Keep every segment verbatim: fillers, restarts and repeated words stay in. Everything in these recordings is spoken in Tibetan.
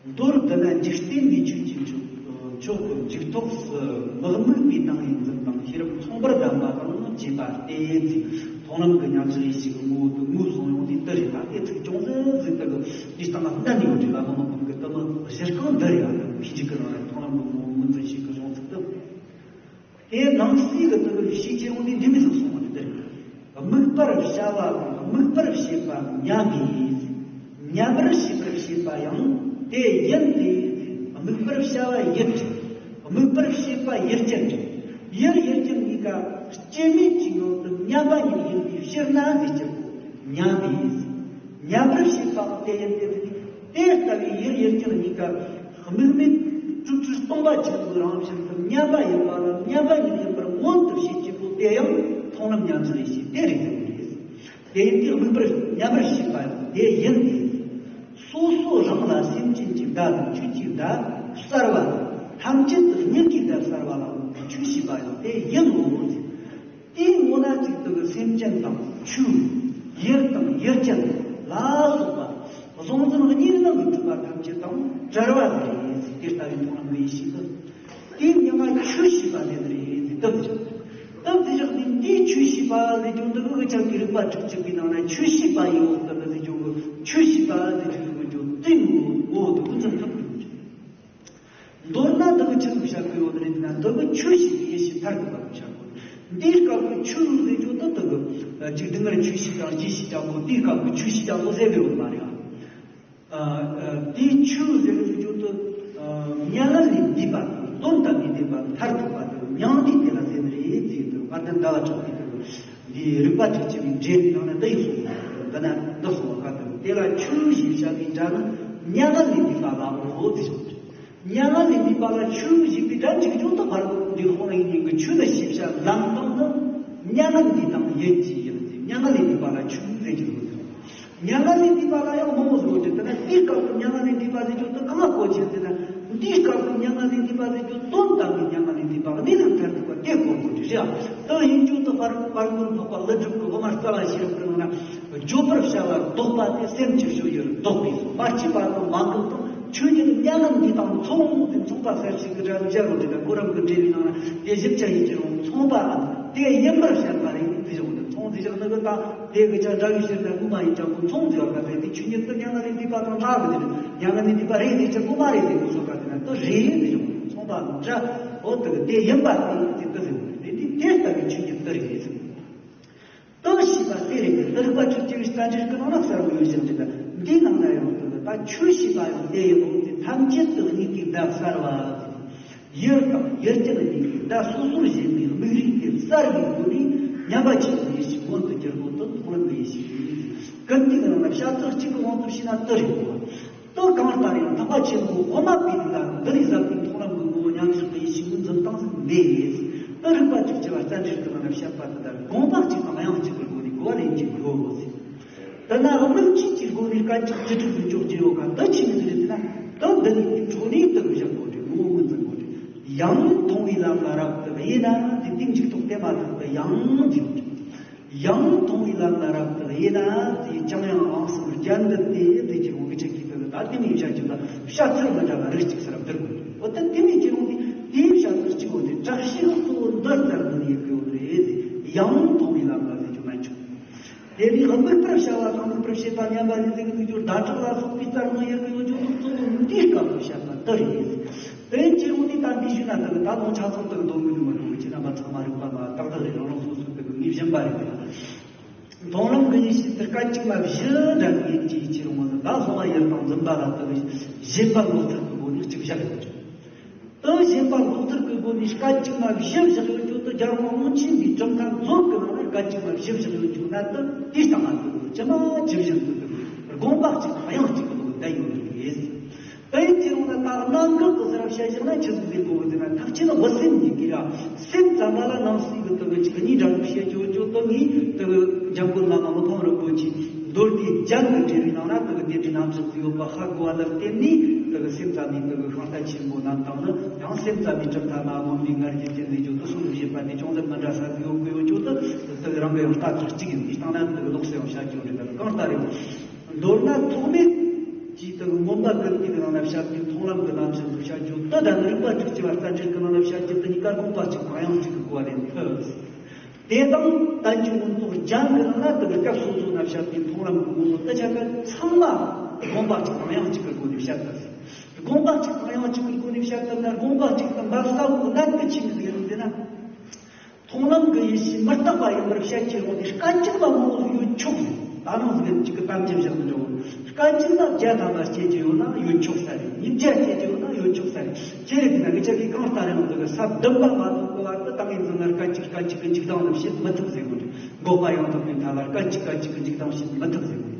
མདོར་བསྡུ་ན་འཇིག་རྟེན་པའི་ཆོས་ཀྱི་མཆོག་མཆོག་གི་མཇུག་ཐོགས་སུ་མི་དམིགས་པའི་ཏིང་ངེ་འཛིན་དང་ཤེས་རབ་མཚུངས་པར་ལྡན་པ་དང་བཅས་པ་སྟེ། མཐོང་ལམ་གྱི་མཉམ་གཞག་ཡེ་ཤེས་ཀྱི་ངོ་བོ་དུ་ངོས་བཟུང་ཡོང་དུས་དེ་རེད་ལ། དེ་ཚིག་ཅུང་ཟད་ཟིག་དེ་གི་དེའི་སྟེང་ལ་བསྟན་ཡོད་རེད་ལ། མི་དམིགས་པའི་དུ་མི་གཞིར་གང་འདི་རེད་ལ། ཕི་འཇིག་གི་རང་རེད། མཐོང་ལམ་གྱི་ངོ་བོ་ངོས་འཛིན་བྱེད་ཀྱི་གཞུང་ཚིག་དུ། དེ་ནང་གསེས་ཀྱི་དུ་བའི་ཤེས་བྱེད་འོང་དུས་འདི་མི་ཟིག་གསུངས་པ་རེད། དེར་དམིགས་པར་བྱ་བ་དང་དམིགས་པར་བྱེད་པ་མཉམ་པས། མཉམ་པར་བྱེད་པར་བྱེད་པ་ཡང་དེ་ཡིན་ཏེ། དམིགས་པར་བྱ་བ་ཡུལ་ཅན། དམིགས་པར་བྱེད་པ་ཡུལ་ཅན་ཅན། ཡུལ་ཡུལ་ཅན་གཉིས་ཀ་སྐྱེ་མེད་ཀྱི་ངང་དུ་མཉམ་པ་ཉིད་ཡིན་པའི་ཕྱིར་ན་ཟེར་གྱི་གོ། མཉམ་པས། མཉམ་པར་བྱེད་པའང་དེ་ཡིན་ཏེ། དེ་ལྟ་བུའི་ཡུལ་ཡུལ་ཅན་གཉིས་ཀ་དམིགས་མེད་སྤྲོས་བྲལ་སྟོང་པ་ཆེན་པོའི་རང་བཞིན་དུ་མཉམ་པ་ཡིན་པ་ལ་མཉམ་པ་ཉིད་ཡིན་པར་མངོན་དུ་བྱེད་ཀྱི་སྒོ་དེ་ཡང་མཐོང་ལམ་མཉམ་གཞག་ཡེ་ཤེས་དེ་རེད་ཟེར་བ་རེད། དེ་ཡིན་དུས་དམིགས་པར་མཉམ་པར་བྱེད་པ་ཡང་དེ་ཡིན་ཏེ། སོ་སོ་རང་ལ་སེམས་ཅན་གྱི་བརྡ་དང་ཆོས་ཀྱི་བརྡ་གསར་བ་དང་ཐམས་ཅད་དུ་མྱུ་གུའི་བརྡ་གསར་བ་ལ་ཆོས་ཤེས་པ་ཡང་དེ་ཡིན་ནོ་ཟེར། དེའི་ངོ་ན་གཅིག་ཏུ་སེམས་ཅན་དང་ཆོས། ཡུལ་དང་ཡུལ་ཅན་ལ་སོགས་པ་གཟུང་འཛིན་གཉིས་སྣང་གི་སྒྲིབ་པ་ཐམས་ཅད་དང་བྲལ་བ་ཟེར་ཡིན་ཟེར། དེ་ལྟ་བུའི་མཐོང་ལམ་གྱི་ཡེ་ཤེས་སུ། དེའི་མྱིང་ང་ཆོས་ཤེས་པ་ཟེར་ནི་རེད་ཟེར། སྟབས་བདེ་སྟབས་བདེ་བཞག་ནི་འདིའི་ཆོས་ཤེས་པ་ཟེར་རྒྱུ་འདི་ནི་འུ་ཅག་གི་རིག་པ་དྲུག་ཅུ་པའི་ནང་ན་ཆོས་ཤེས་པ་ཡོད་སྟབས་ཟེར་རྒྱུ་གི་ཆོས་ཤེས་པ་ཟེར་རྒྱུ་གི་རྒྱུ་དེ་ངོ་བོ་དེ་ཀུན་ཙམ་ཐུབ་དགོས། མདོར་ན་འདི་གི་ཆི་ཟིག་བཤད་དགོས་ཡོད་རེད་ན། འདི་གི་ཆོས་ཤེས་པའི་ཡེ་ཤེས་མཐར་ཐུག་པ་བཤད་དགོས། འདིའི་སྐབས་ཀྱི་ཆོས་ཟེར་རྒྱུ་དེ་འདི་གི་ཅིག་སྡུག་བསྔལ་ཆོས་ཤེས་དང་རྒྱུ་ཤེས་ཀྱང་གོ། དེའི་སྐབས་ཀྱི་ཆོས་ཤེས་ཀྱང་གོ་ཟེར་གི་ཡོད་མ་རེད། ཨ། ཨ། དེའི་ཆོས་ཟེར་རྒྱུ་དེ་མྱ་ངན་ལས་འདས་པ་དང་དོན་དམ་པའི་བདེན་པ་མཐར་ཐུག་པ་དེ་མྱང་འདས་དེ་ལ་ཟེར་ནི་རེད་ཟེར་གི་འདུག་དཔལ་ལྡན་ཟླ་བ་གྲགས་པས་དེ་འདི་རིག་པ་དྲུག་ཅུ་པའི་འགྲེལ་ནང་ན་འདི་ཡིན་གསུངས། འདི་ན་འདི་གསུངས་པ་ག་དེ་དེ་ལ་ཆོས་ཞེས་བྱ་བའི་སྒྲ་ནི་མྱ་ངན་ལས་འདས་པ་ལའོ་ཟེར། མྱ་ངན་ལས་འདས་པ་ལ་ཆོས་ཞེས་པའི་སྒྲ་འཇུག་རྒྱུ་དེ་བར་དུ་འདི་ཁོང་ཡིན་ཉིན་གྱི་ཆོས་ལ་ཞེས་བྱ་ལམ་སྟོན་ནི་མྱ་ངན་འདས་དང་ཡུལ་གྱི་ཡུལ་ཏེ། མྱ་ངན་ལས་འདས་པ་ལ་ཆོས་ཟེར་གྱི་ཡོད་ཟེར། མྱ་ངན་ལས་འདས་པ་ལ་ཡང་མང་བོ་ཟེར་གྱི་འདུག་ན། དེའི་སྐབས་སུ་མྱ་ངན་ལས་འདས་པ་ཟེར་རྒྱུ་དེ་གང་ལ་གོ་ཆེ་ཟེར་ན། འདིའི་སྐབས་སུ་མྱ་ངན་ལས་འདས་པ་ཟེར་རྒྱུ་དོན་དམ་པའི་མྱ་ངན་ལས་འདས་པ་གནས་ལུགས་མཐར་ཐུག་པ་དེ་གོ་དགོས་ཀྱི་རེད། དེ་ཡིན་རྒྱུ་དེ་དཔལ་དཔལ་མགོན་འཕགས་པ་ཀླུ་སྒྲུབ་ཀྱི་དབུ་མ་རྩ་བ་ཤེས་རབ་ཀྱི་ནང་ན། བརྗོད་པར་བྱ་བ་ལྡོག་པ་སྟེ། སེམས་ཀྱི་སྤྱོད་ཡུལ་ལྡོག་པས་སོ། མ་སྐྱེས་པ་དང་མ་འགགས་དང་ཆོས་ཉིད་མྱ་ངན་འདས་དང་མཚུངས་ཏེ། མཚུངས་པ་གསལ་བྱེད་ཀྱི་སྒྲ་སྦྱར་རོ་དེ་ལ་གོ་རམས་ཀྱི་འགྲེལ་བའི་ནང་ན་དེ་བཞི་བཅུ་ཡི་ཕྱིར་རུང་མཚུངས་པའམ་དེ་ཡིན་པར་བཤད་པ་རེད་ཟེར་བྱུང་སྟེ། མཚུངས་ཟེར་བཞག་ནི་གི་དང་དེ་གི་ཆ་འདྲ་བའི་ཕྱིར་ན་དངོས་མ་ཡིན་ཀྱང་གོ། མཚུངས་ཟེར་བ་ག་ཟེར་དེ་ཆོས་ཉིད་དུ་མྱ་ངན་ལས་འདས་པ་དང་འདྲ་གི་དེ་རེད། མྱ་ངན་ལས་འདས་པ་རེད་ཟེར་ཆེ་གོ་མ་རེད་ཟེར་གོ་སོགས་ག་དེ་ན་དེ་རེད་ཟེར་བྱུང་། མཚུངས་པའམ་འདྲ་འོ་དེ་གི་དེ་ཡིན་པ་དེ་ཟེར་དུ་ཟེར་བ་རེད། དེ་དེ་ལྟ་བུའི་ཆོས་ཉིད་དེ་རེད་ཟེར། དེ་ཤེས་པ་དེ་རེད། དེ་རིག་པ་དྲུག་ཅུ་པའི་རྩ་འགྲེལ་གྱི་ནང་ན་གསལ་པོ་ཡོད་བཞིན་དུ། འདིའི་ནང་ན་ཡང་དེ་ད་ཆོས་ཤེས་པ་ཡང་དེ་ཡིན་ནོ། དེ་ཐམས་ཅད་དུ་མྱུ་གུའི་བརྡ་གསར་བ། ཡུལ་དང་ཡུལ་ཅན་གཉིས་ཀྱི་བརྡ་སོ་སོར་བཞེད་པའི་དམིགས་རིགས་དེ་གསར་བའི་སྒོ་ནས་མཉམ་པ་ཆེན་པོའི་ཡེ་ཤེས་མངོན་དུ་གྱུར་པོ་དེ་མཐོང་ལམ་གྱི་ཡེ་ཤེས་ཡིན། ཀུན་གཏན་གྱི་ནང་ན་བྱ་ཚིག་གཅིག་གི་དབང་དུ་བྱས་ན་དེ་རེད་གོ། དེ་གང་ལྟར་ཡང་ཐེག་པ་ཆེན་པོ་གོང་མ་པའི་ལུགས་ལ་འདི་ལས་ཟབ་པའི་མཐོང་ལམ་གྱི་ངོ་བོ་ཉམས་སུ་བླངས་པའི་ཡེ་ཤེས་ཀྱི་འཛིན་སྟངས་སུ་མེད། དེ་རིག་པ་གཅིག་ཆེ་བ་རྩ་འགྲེལ་གྱི་ནང་ན་བཤད་པ་དེ་ལྟར་དགོངས་པ་གཅིག་དང་དབྱངས་གཅིག་གི་སྒོ་ནས་གོ་བ་ལེན་གྱི་ཡོད་ཟེར། དེ་ན་དམིགས་གཅིག་གི་སྒོ་ནས་སྐད་ཅིག་ཅི་སྒྲུབ་ཏུ་འཇོག་རྒྱུ་ཡོད་ག། དེ་ཆི་མོ་ཟིག་རེད་ཟེར་ན། དེ་འདི་ནས་དེ་འཕྲོ་ནས་དེ་བཞག་དགོས་རེད། ངོ་བོ་ངོས་འཛིན་དགོས་རེད། ཡང་མཐོང་བའི་ལམ་ལ་རབ་ཏུ་དབྱེ་ན། དེ་དེ་མཇུག་ཐོགས་དེ་མ་ཐག་ཏུ་ཡང་འཛིན་དགོས་རེད། ཡང་མཐོང་བའི་ལམ་ལ་རབ་ཏུ་དབྱེ་ན། དེ་ཀྱང་ཡང་ཨང་གསུམ་རྒྱན་དུ་སྟེ་དེ་ཀྱི་འོག་གི་ཆེད་ཀྱི་དེ་ད་དེ་མིའི་བྱ་རྒྱུ་ལ་བྱ་ཚུལ་མི་འདྲ་བ་རིགས་གཅིག་ཟེར་བ་བསྡུར་དགོས། འོ་ད་དེ་མིའི་ཀྱི་རུང་དེ་དེའི་བྱ་ཚུལ་གཅིག་འོ་དེ་དྲག་ཤོས་གཙོ་བོ་འདི་ལྟར་དུ་ཡོད་ཀྱི་ཡོད་རེད། ཡང་མཐོང་བའི་ལམ་ལ་ཟེར་རྒྱུ་མ་བྱུང་། དེ་ནས་དམིགས་པར་བྱ་བ་དང་དམིགས་པར་བྱེད་པ་མཉམ་པ་ཡིན་ཟེར་གྱི་འདུག་རྒྱུ། ཟླ་གྲོགས་ལ་སོགས་པའི་རྩར་མ་ཡོད་ཀྱི་ཡོད་རྒྱུ་དེ་གཙོ་བོ་འདིའི་སྐབས་སུ་བཤད་པ་འདི་རེད། དེ་ཡིན་གྱི་རུང་དེ་ད་འདི་ཞུས་ན་ད་ད་ལོ་ཆ་ཚང་དུ་འདོན་གི་འདུག་མ་གཏོགས་ཁྱེད་རྣམ་པ་ཚང་མ་རིག་པ་མ་ཏག་ཏག་རེད། རང་རང་སོ་སོ་དེ་གི་ངེས་བཞིན་པ་རེད། མཐོང་ལམ་གྱི་ཡེ་ཤེས་དེ་སྐད་ཅིག་མ་བཞི་འདྲ་གི་ཡིན་གྱི་ཡིན་གྱི་རུང་བ་ཟླ་སོང་བ་ཡུལ་དང་འཛིན་པ་ལ་དེ་གི་བཞེད་པ་ལོག་ལྟར་གྱི་སྒོ་ནས་གཅིག་བཞག་ཡོད། དེ་བཞེད་པ་ལོག་ལྟར་གྱི་སྒོ་ནས་སྐད་ཅིག་མ་བཞི་བཞག་ཡོད་རྒྱུ་དེ་རྒྱལ་དབང་རླུང་ཆེན་པའི་གྲུབ་མཐའ་མཛོད་ཀྱི་ནང་ནས་སྐད་ཅིག་མ་བཞི་བཞག་ཡོད་རྒྱུ་ན། དེ་དེའི་སྟེང་ན་དེ་ཇི་མ་ཇི་བཞིན་དུ་དེ་དགོངས་པ་གཅིག་དང་དབྱངས་གཅིག་གི་ལུགས་བསྡད་ཡོད་རེད། དེ་ཡིན་གྱི་རུང་ན་ད་གནད་འགག་གི་ཟེར་བ་བཤད་བཞག་ན་ཆི་ཟིག་ཟེར་དགོས་ཟེར་ན། ཐེག་ཆེན་དབུ་སེམས་གཉིས་ཀྱི་ར་སེམས་ཙམ་པ་ལ་ནང་གསེས་ཀྱི་དེ་གི་གཉིས་འདྲ་བཤད་རྒྱུ་རྒྱུ་དེ་ངས་དེ་གི་འཇམ་མགོན་བླ་མ་མི་ཕམ་རིན་པོ་ཆེ་མདོ་སྡེ་རྒྱན་གྱི་འགྲེལ་བའི་ནང་ན་དེ་གི་སྡེ་སྲིད་རྣམ་གཞག་ཏུ་ཡོད་པ་ཧ་གོ་བ་ལ་བརྟེན་ནས། དེ་གི་སེམས་ཙམ་པའི་དེ་གི་ཤིང་རྟ་ཆེན་པོ་རྣམས་དང་ནི། ཡང་སེམས་ཙམ་པའི་གྲུབ་མཐའ་མ་མངོན་པའི་ང་རྒྱལ་ཅན་ཟེར་རྒྱུ་དེ་གསུང་གི་བཤད་པ་དེ་ཅུང་ཟད་མི་འདྲ་ས་ཟིག་ཡོད་དགོས་ཡོད་རྒྱུ་དེ། དེ་གི་རང་གི་ཡང་ལྟ་ཚུལ་གཅིག་ཡིན་པའི་སྟེང་ན་དེ་གི་ལོགས་སུ་ཡང་བཤད་རྒྱུ་རེད། ད་གང་ལྟར་ཡང་མདོར་ན་ཐོགས་མེད་ ཅེས་དང་མངོན་པ་ཀུན་བཏུས་ཀྱི་ནང་ན་བཤད་པའི་མཐོང་ལམ་གྱི་རྣམ་གཞག་འདི་བཤད་རྒྱུ་དེ་དང་རིགས་པ་དྲུག་ཅུ་པ་རྩ་འགྲེལ་གྱི་ནང་ན་བཤད་རྒྱུ་དེ་གཉིས་ཀ་དགོངས་པ་གཅིག་དང་དབྱངས་གཅིག་གི་གོ་བ་ལེན་ཐུབ། དེ་དང་བསྟན་བཅོས་མངོན་རྟོགས་རྒྱན་གྱི་ནང་ན་དེ་གི་སྐབས་སོ་སོ་ན་བཤད་པའི་མཐོང་ལམ་གྱི་ངོ་བོ་དེ་ཆ་ག་ཚང་མ་དགོངས་པ་གཅིག་དང་དབྱངས་གཅིག་གི་སྒོ་ནས་བཤད་ཐུབ། དགོངས་པ་གཅིག་དང་དབྱངས་གཅིག་གི་སྒོ་ནས་བཤད་ཐུབ་ན་དགོངས་པ་གཅིག་དང་འབབ་ས་བོ་གནད་དུ་ཆེ་ནི་ཟིག་ཡིན་ཟེར་ན། མཐོང་ལམ་གྱི་ཡེ་ཤེས་མི་རྟག་པ་ཡིན་པར་བཤད་ཀྱི་རུང་དེ་སྐད་ཅིག་ལ་མང་བོ་ཡོད་ཆོག་ཟེར། ད་ནང་ཟིག་གཅིག་གི་གཏམ་རྒྱུད་བཞག་ནི་འདྲ་བོ། སྐད་ཅིག་ལ་བརྒྱ་ཐམ་པ་སྐྱེ་རྒྱུ་ཡོད་ན་ཡོད་ཆོག་ས་རེད། ཉིས་བརྒྱ་སྐྱེ་རྒྱུ་ཡོད་ན་ཡོད་ཆོག་ས་རེད། ཁྱེད་རེད་དེ་ན་གི་ཆ་གི་གང་ལྟར་ཡང་ཟིག་གི་ས་བདུན་པ་མ་ཐུག་གི་བར་དུ་ད་ངས་འཛིན་ན་སྐད་ཅིག་སྐད་ཅིག་གི་འཇིག་ལྡང་ལ་བྱེད་མི་ཐུབ་ཟེར་གོ་རེད། འགོག་པ་ཡང་དག་པའི་མཐའ་ལ་སྐད་ཅིག་སྐད་ཅིག་གི་འཇིག་ལྡང་བྱེད་མི་ཐུབ་ཟེར་གོ་རེད།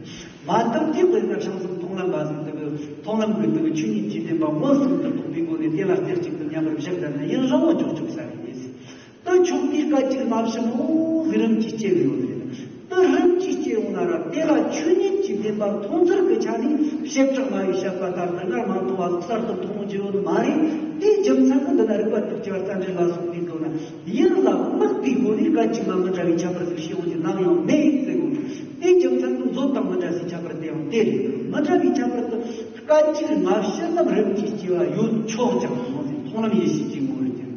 མ་ཐུབ་དེ་དཔེར་ན་བྱང་སེམས་མཐོང་ལམ་པ་ཟིག་དེ་གི་མཐོང་ལམ་གི་དེ་གི་ཆོས་ཉིད་ཀྱི་བདེན་པ་མངོན་སུམ་དུ་རྟོགས་པའི་སྒོ་ནས་དེ་ལ་རྩེ་གཅིག་ཏུ་མཉམ་པར་བཞག་བསྡད་ན་ཡུན་རིང་བོ་འཇོག་ཆོག་ས་རེད། དེ་ཆོག་དུས་སྐད་ཅིག་མ་བྱུང་ངོ་ཟིག་རིམ་གྱིས་སྐྱེ་གི་ཡོད་རེད། དེ་རིམ་གྱིས་སྐྱེ་ཡོང་ན་ར་དེ་ལ་ཆོས་ཉིད་ཀྱི་བདེན་པ་མཐོང་ཚུལ་གྱི་ཆ་ནས་བྱེ་བྲག་སྨྲ་བས་བཤད་པ་ལྟར་དུ་སྔར་མ་མཐོང་བ་གསར་དུ་མཐོང་རྒྱུ་ཡོད་མ་རེད། དེའི་རྒྱུ་མཚན་གྱིས་འདི་ན་རིགས་པ་དྲུག་ཅུ་པ་རྩ་འགྲེལ་ལ་སོགས་པའི་སྒོ་ནས་ཡུལ་ལ་དམིགས་པའི་སྒོ་ནས་སྐད་ཅིག་མ་མི་འདྲ་བའི་ཁྱད་པར་ཟིག་ཤེས་ཡོང་རྒྱུ་ནམ་ཡང་མེད་ཟེར་གོ། དེའི་རྒྱུ་མཚན་གྱིས་མཛོད་དང་མི་འདྲ་སའི་ཁྱད་པར་དེ་ཡང་དེ་རེད། མི་འདྲ་བའི་ཁྱད་པར་དུ་སྐད་ཅིག་སྔ་ཕྱི་རྣམས་རིམ་གྱིས་སྐྱེ་བ་ཡོད་ཆོག་ཀྱང་མཐོང་ལམ་ཡེ་ཤེས་ཀྱི་ངོ་བོར་གྱུར།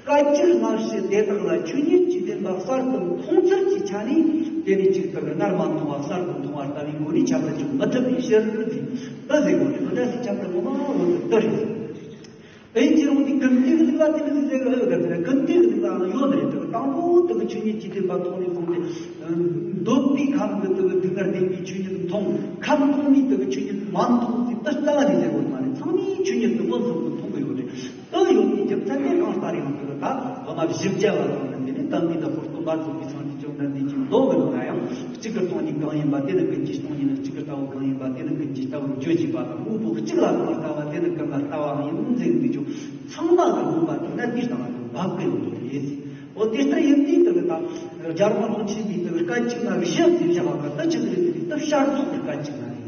སྐད་ཅིག་སྔ་ཕྱི་དེ་དག་ལ་ཆོས་ཉིད་ཀྱི་བདེན་པ་གསར་དུ་མཐོང་ཚུལ་གྱི་ཆ་ནས་དེ་ནས་ཅིག་ལྟ་བུར་སྔར་མ་མཐོང་བ་གསར་དུ་མཐོང་བ་ལྟ་བུའི་སྒོ་ནས་ཁྱད་པར་འཇོག་མི་ཐུབ་པའི་ཕྱིར་ཟེར། དེ་ཟེར་གོ་རེད། མི་འདྲ་སའི་ཁྱད་པར་ངོ་མ་ངོ་དེ་འདི་རེད། དེ་ཡིན་གྱི་རུང་དེ་ཀུན་བཏུས་ཀྱི་ལུགས་ལ་དེ་མི་ཟེར་གི་ཨེ་ག་ཟེར་ན་ཀུན་བཏུས་ཀྱི་ལུགས་ལའང་ཡོད་ནི་རེད། དེ་དང་པོ་དེ་གི་ཆོས་ཉིད་ཀྱི་བདེན་པ་མཐོང་ནས་བཟུང་སྟེ། འདོད་པའི་ཁམས་ཀྱི་དེ་གི་སྡུག་བསྔལ་བདེན་པའི་ཆོས་ཉིད་མཐོང་། ཁམས་གོང་མའི་དེ་གི་ཆོས་ཉིད་མ་མཐོང་ཟེར་དེ་ལྟ་བ་ནས་ཟེར་བ་མ་རེད། ཚང་མས་ཆོས་ཉིད་དེ་མངོན་སུམ་དུ་མཐོང་གི་ཡོད་རེད། དེ་ཡོད་པའི་རྒྱུ་མཚན་དེ་གང་ལྟར་ཡང་དེ་གི་ད་བླ་མ་བཞི་བརྒྱ་བ་དང་ནི་དེ་ནས་དམ་པའི་བདག་པོ་སྟོན་པ་ཚོ་གིས་སངས་རྒྱས་བཅོམ་ལྡན་འདས་ཀྱི་མདོ་གི་ནང་ན་ཡང་གཅིག་གི་སྟོང་ཉིད་གང་ཡིན་པ་དེ་ནི་ཀུན་གྱི་སྟོང་ཉིད། གཅིག་གི་ལྟ་བ་གང་ཡིན་པ་དེ་ནི་ཀུན་གྱི་ལྟ་བར་བརྗོད་ཅེས་པ་དང་། དངོས་པོ་གཅིག་ལ་གང་ལྟ་བ་དེ་ནི་ཀུན་ལ་ལྟ་བའང་ཡིན་ཟེར་གི་འདུག་ཅོ། ཚང་མ་གི་དགོངས་པ་དེ་ན་དེའི་སྟེང་ལ་འབབ་གི་ཡོད་དོ་རེད། འོ་དེ་ལྟར་ཡིན་དུས་དེ་གི་ད་རྒྱལ་དབང་ཀློང་ཆེན་པའི་དེ་གི་སྐད་ཅིག་མ་གི་བཤད་དེ་བཞག་པ་གི་ད་ཅི་ཟེར་དེ་དེ་བཤད་རྫོགས་ཀྱི་སྐད་ཅིག་མ་རེད།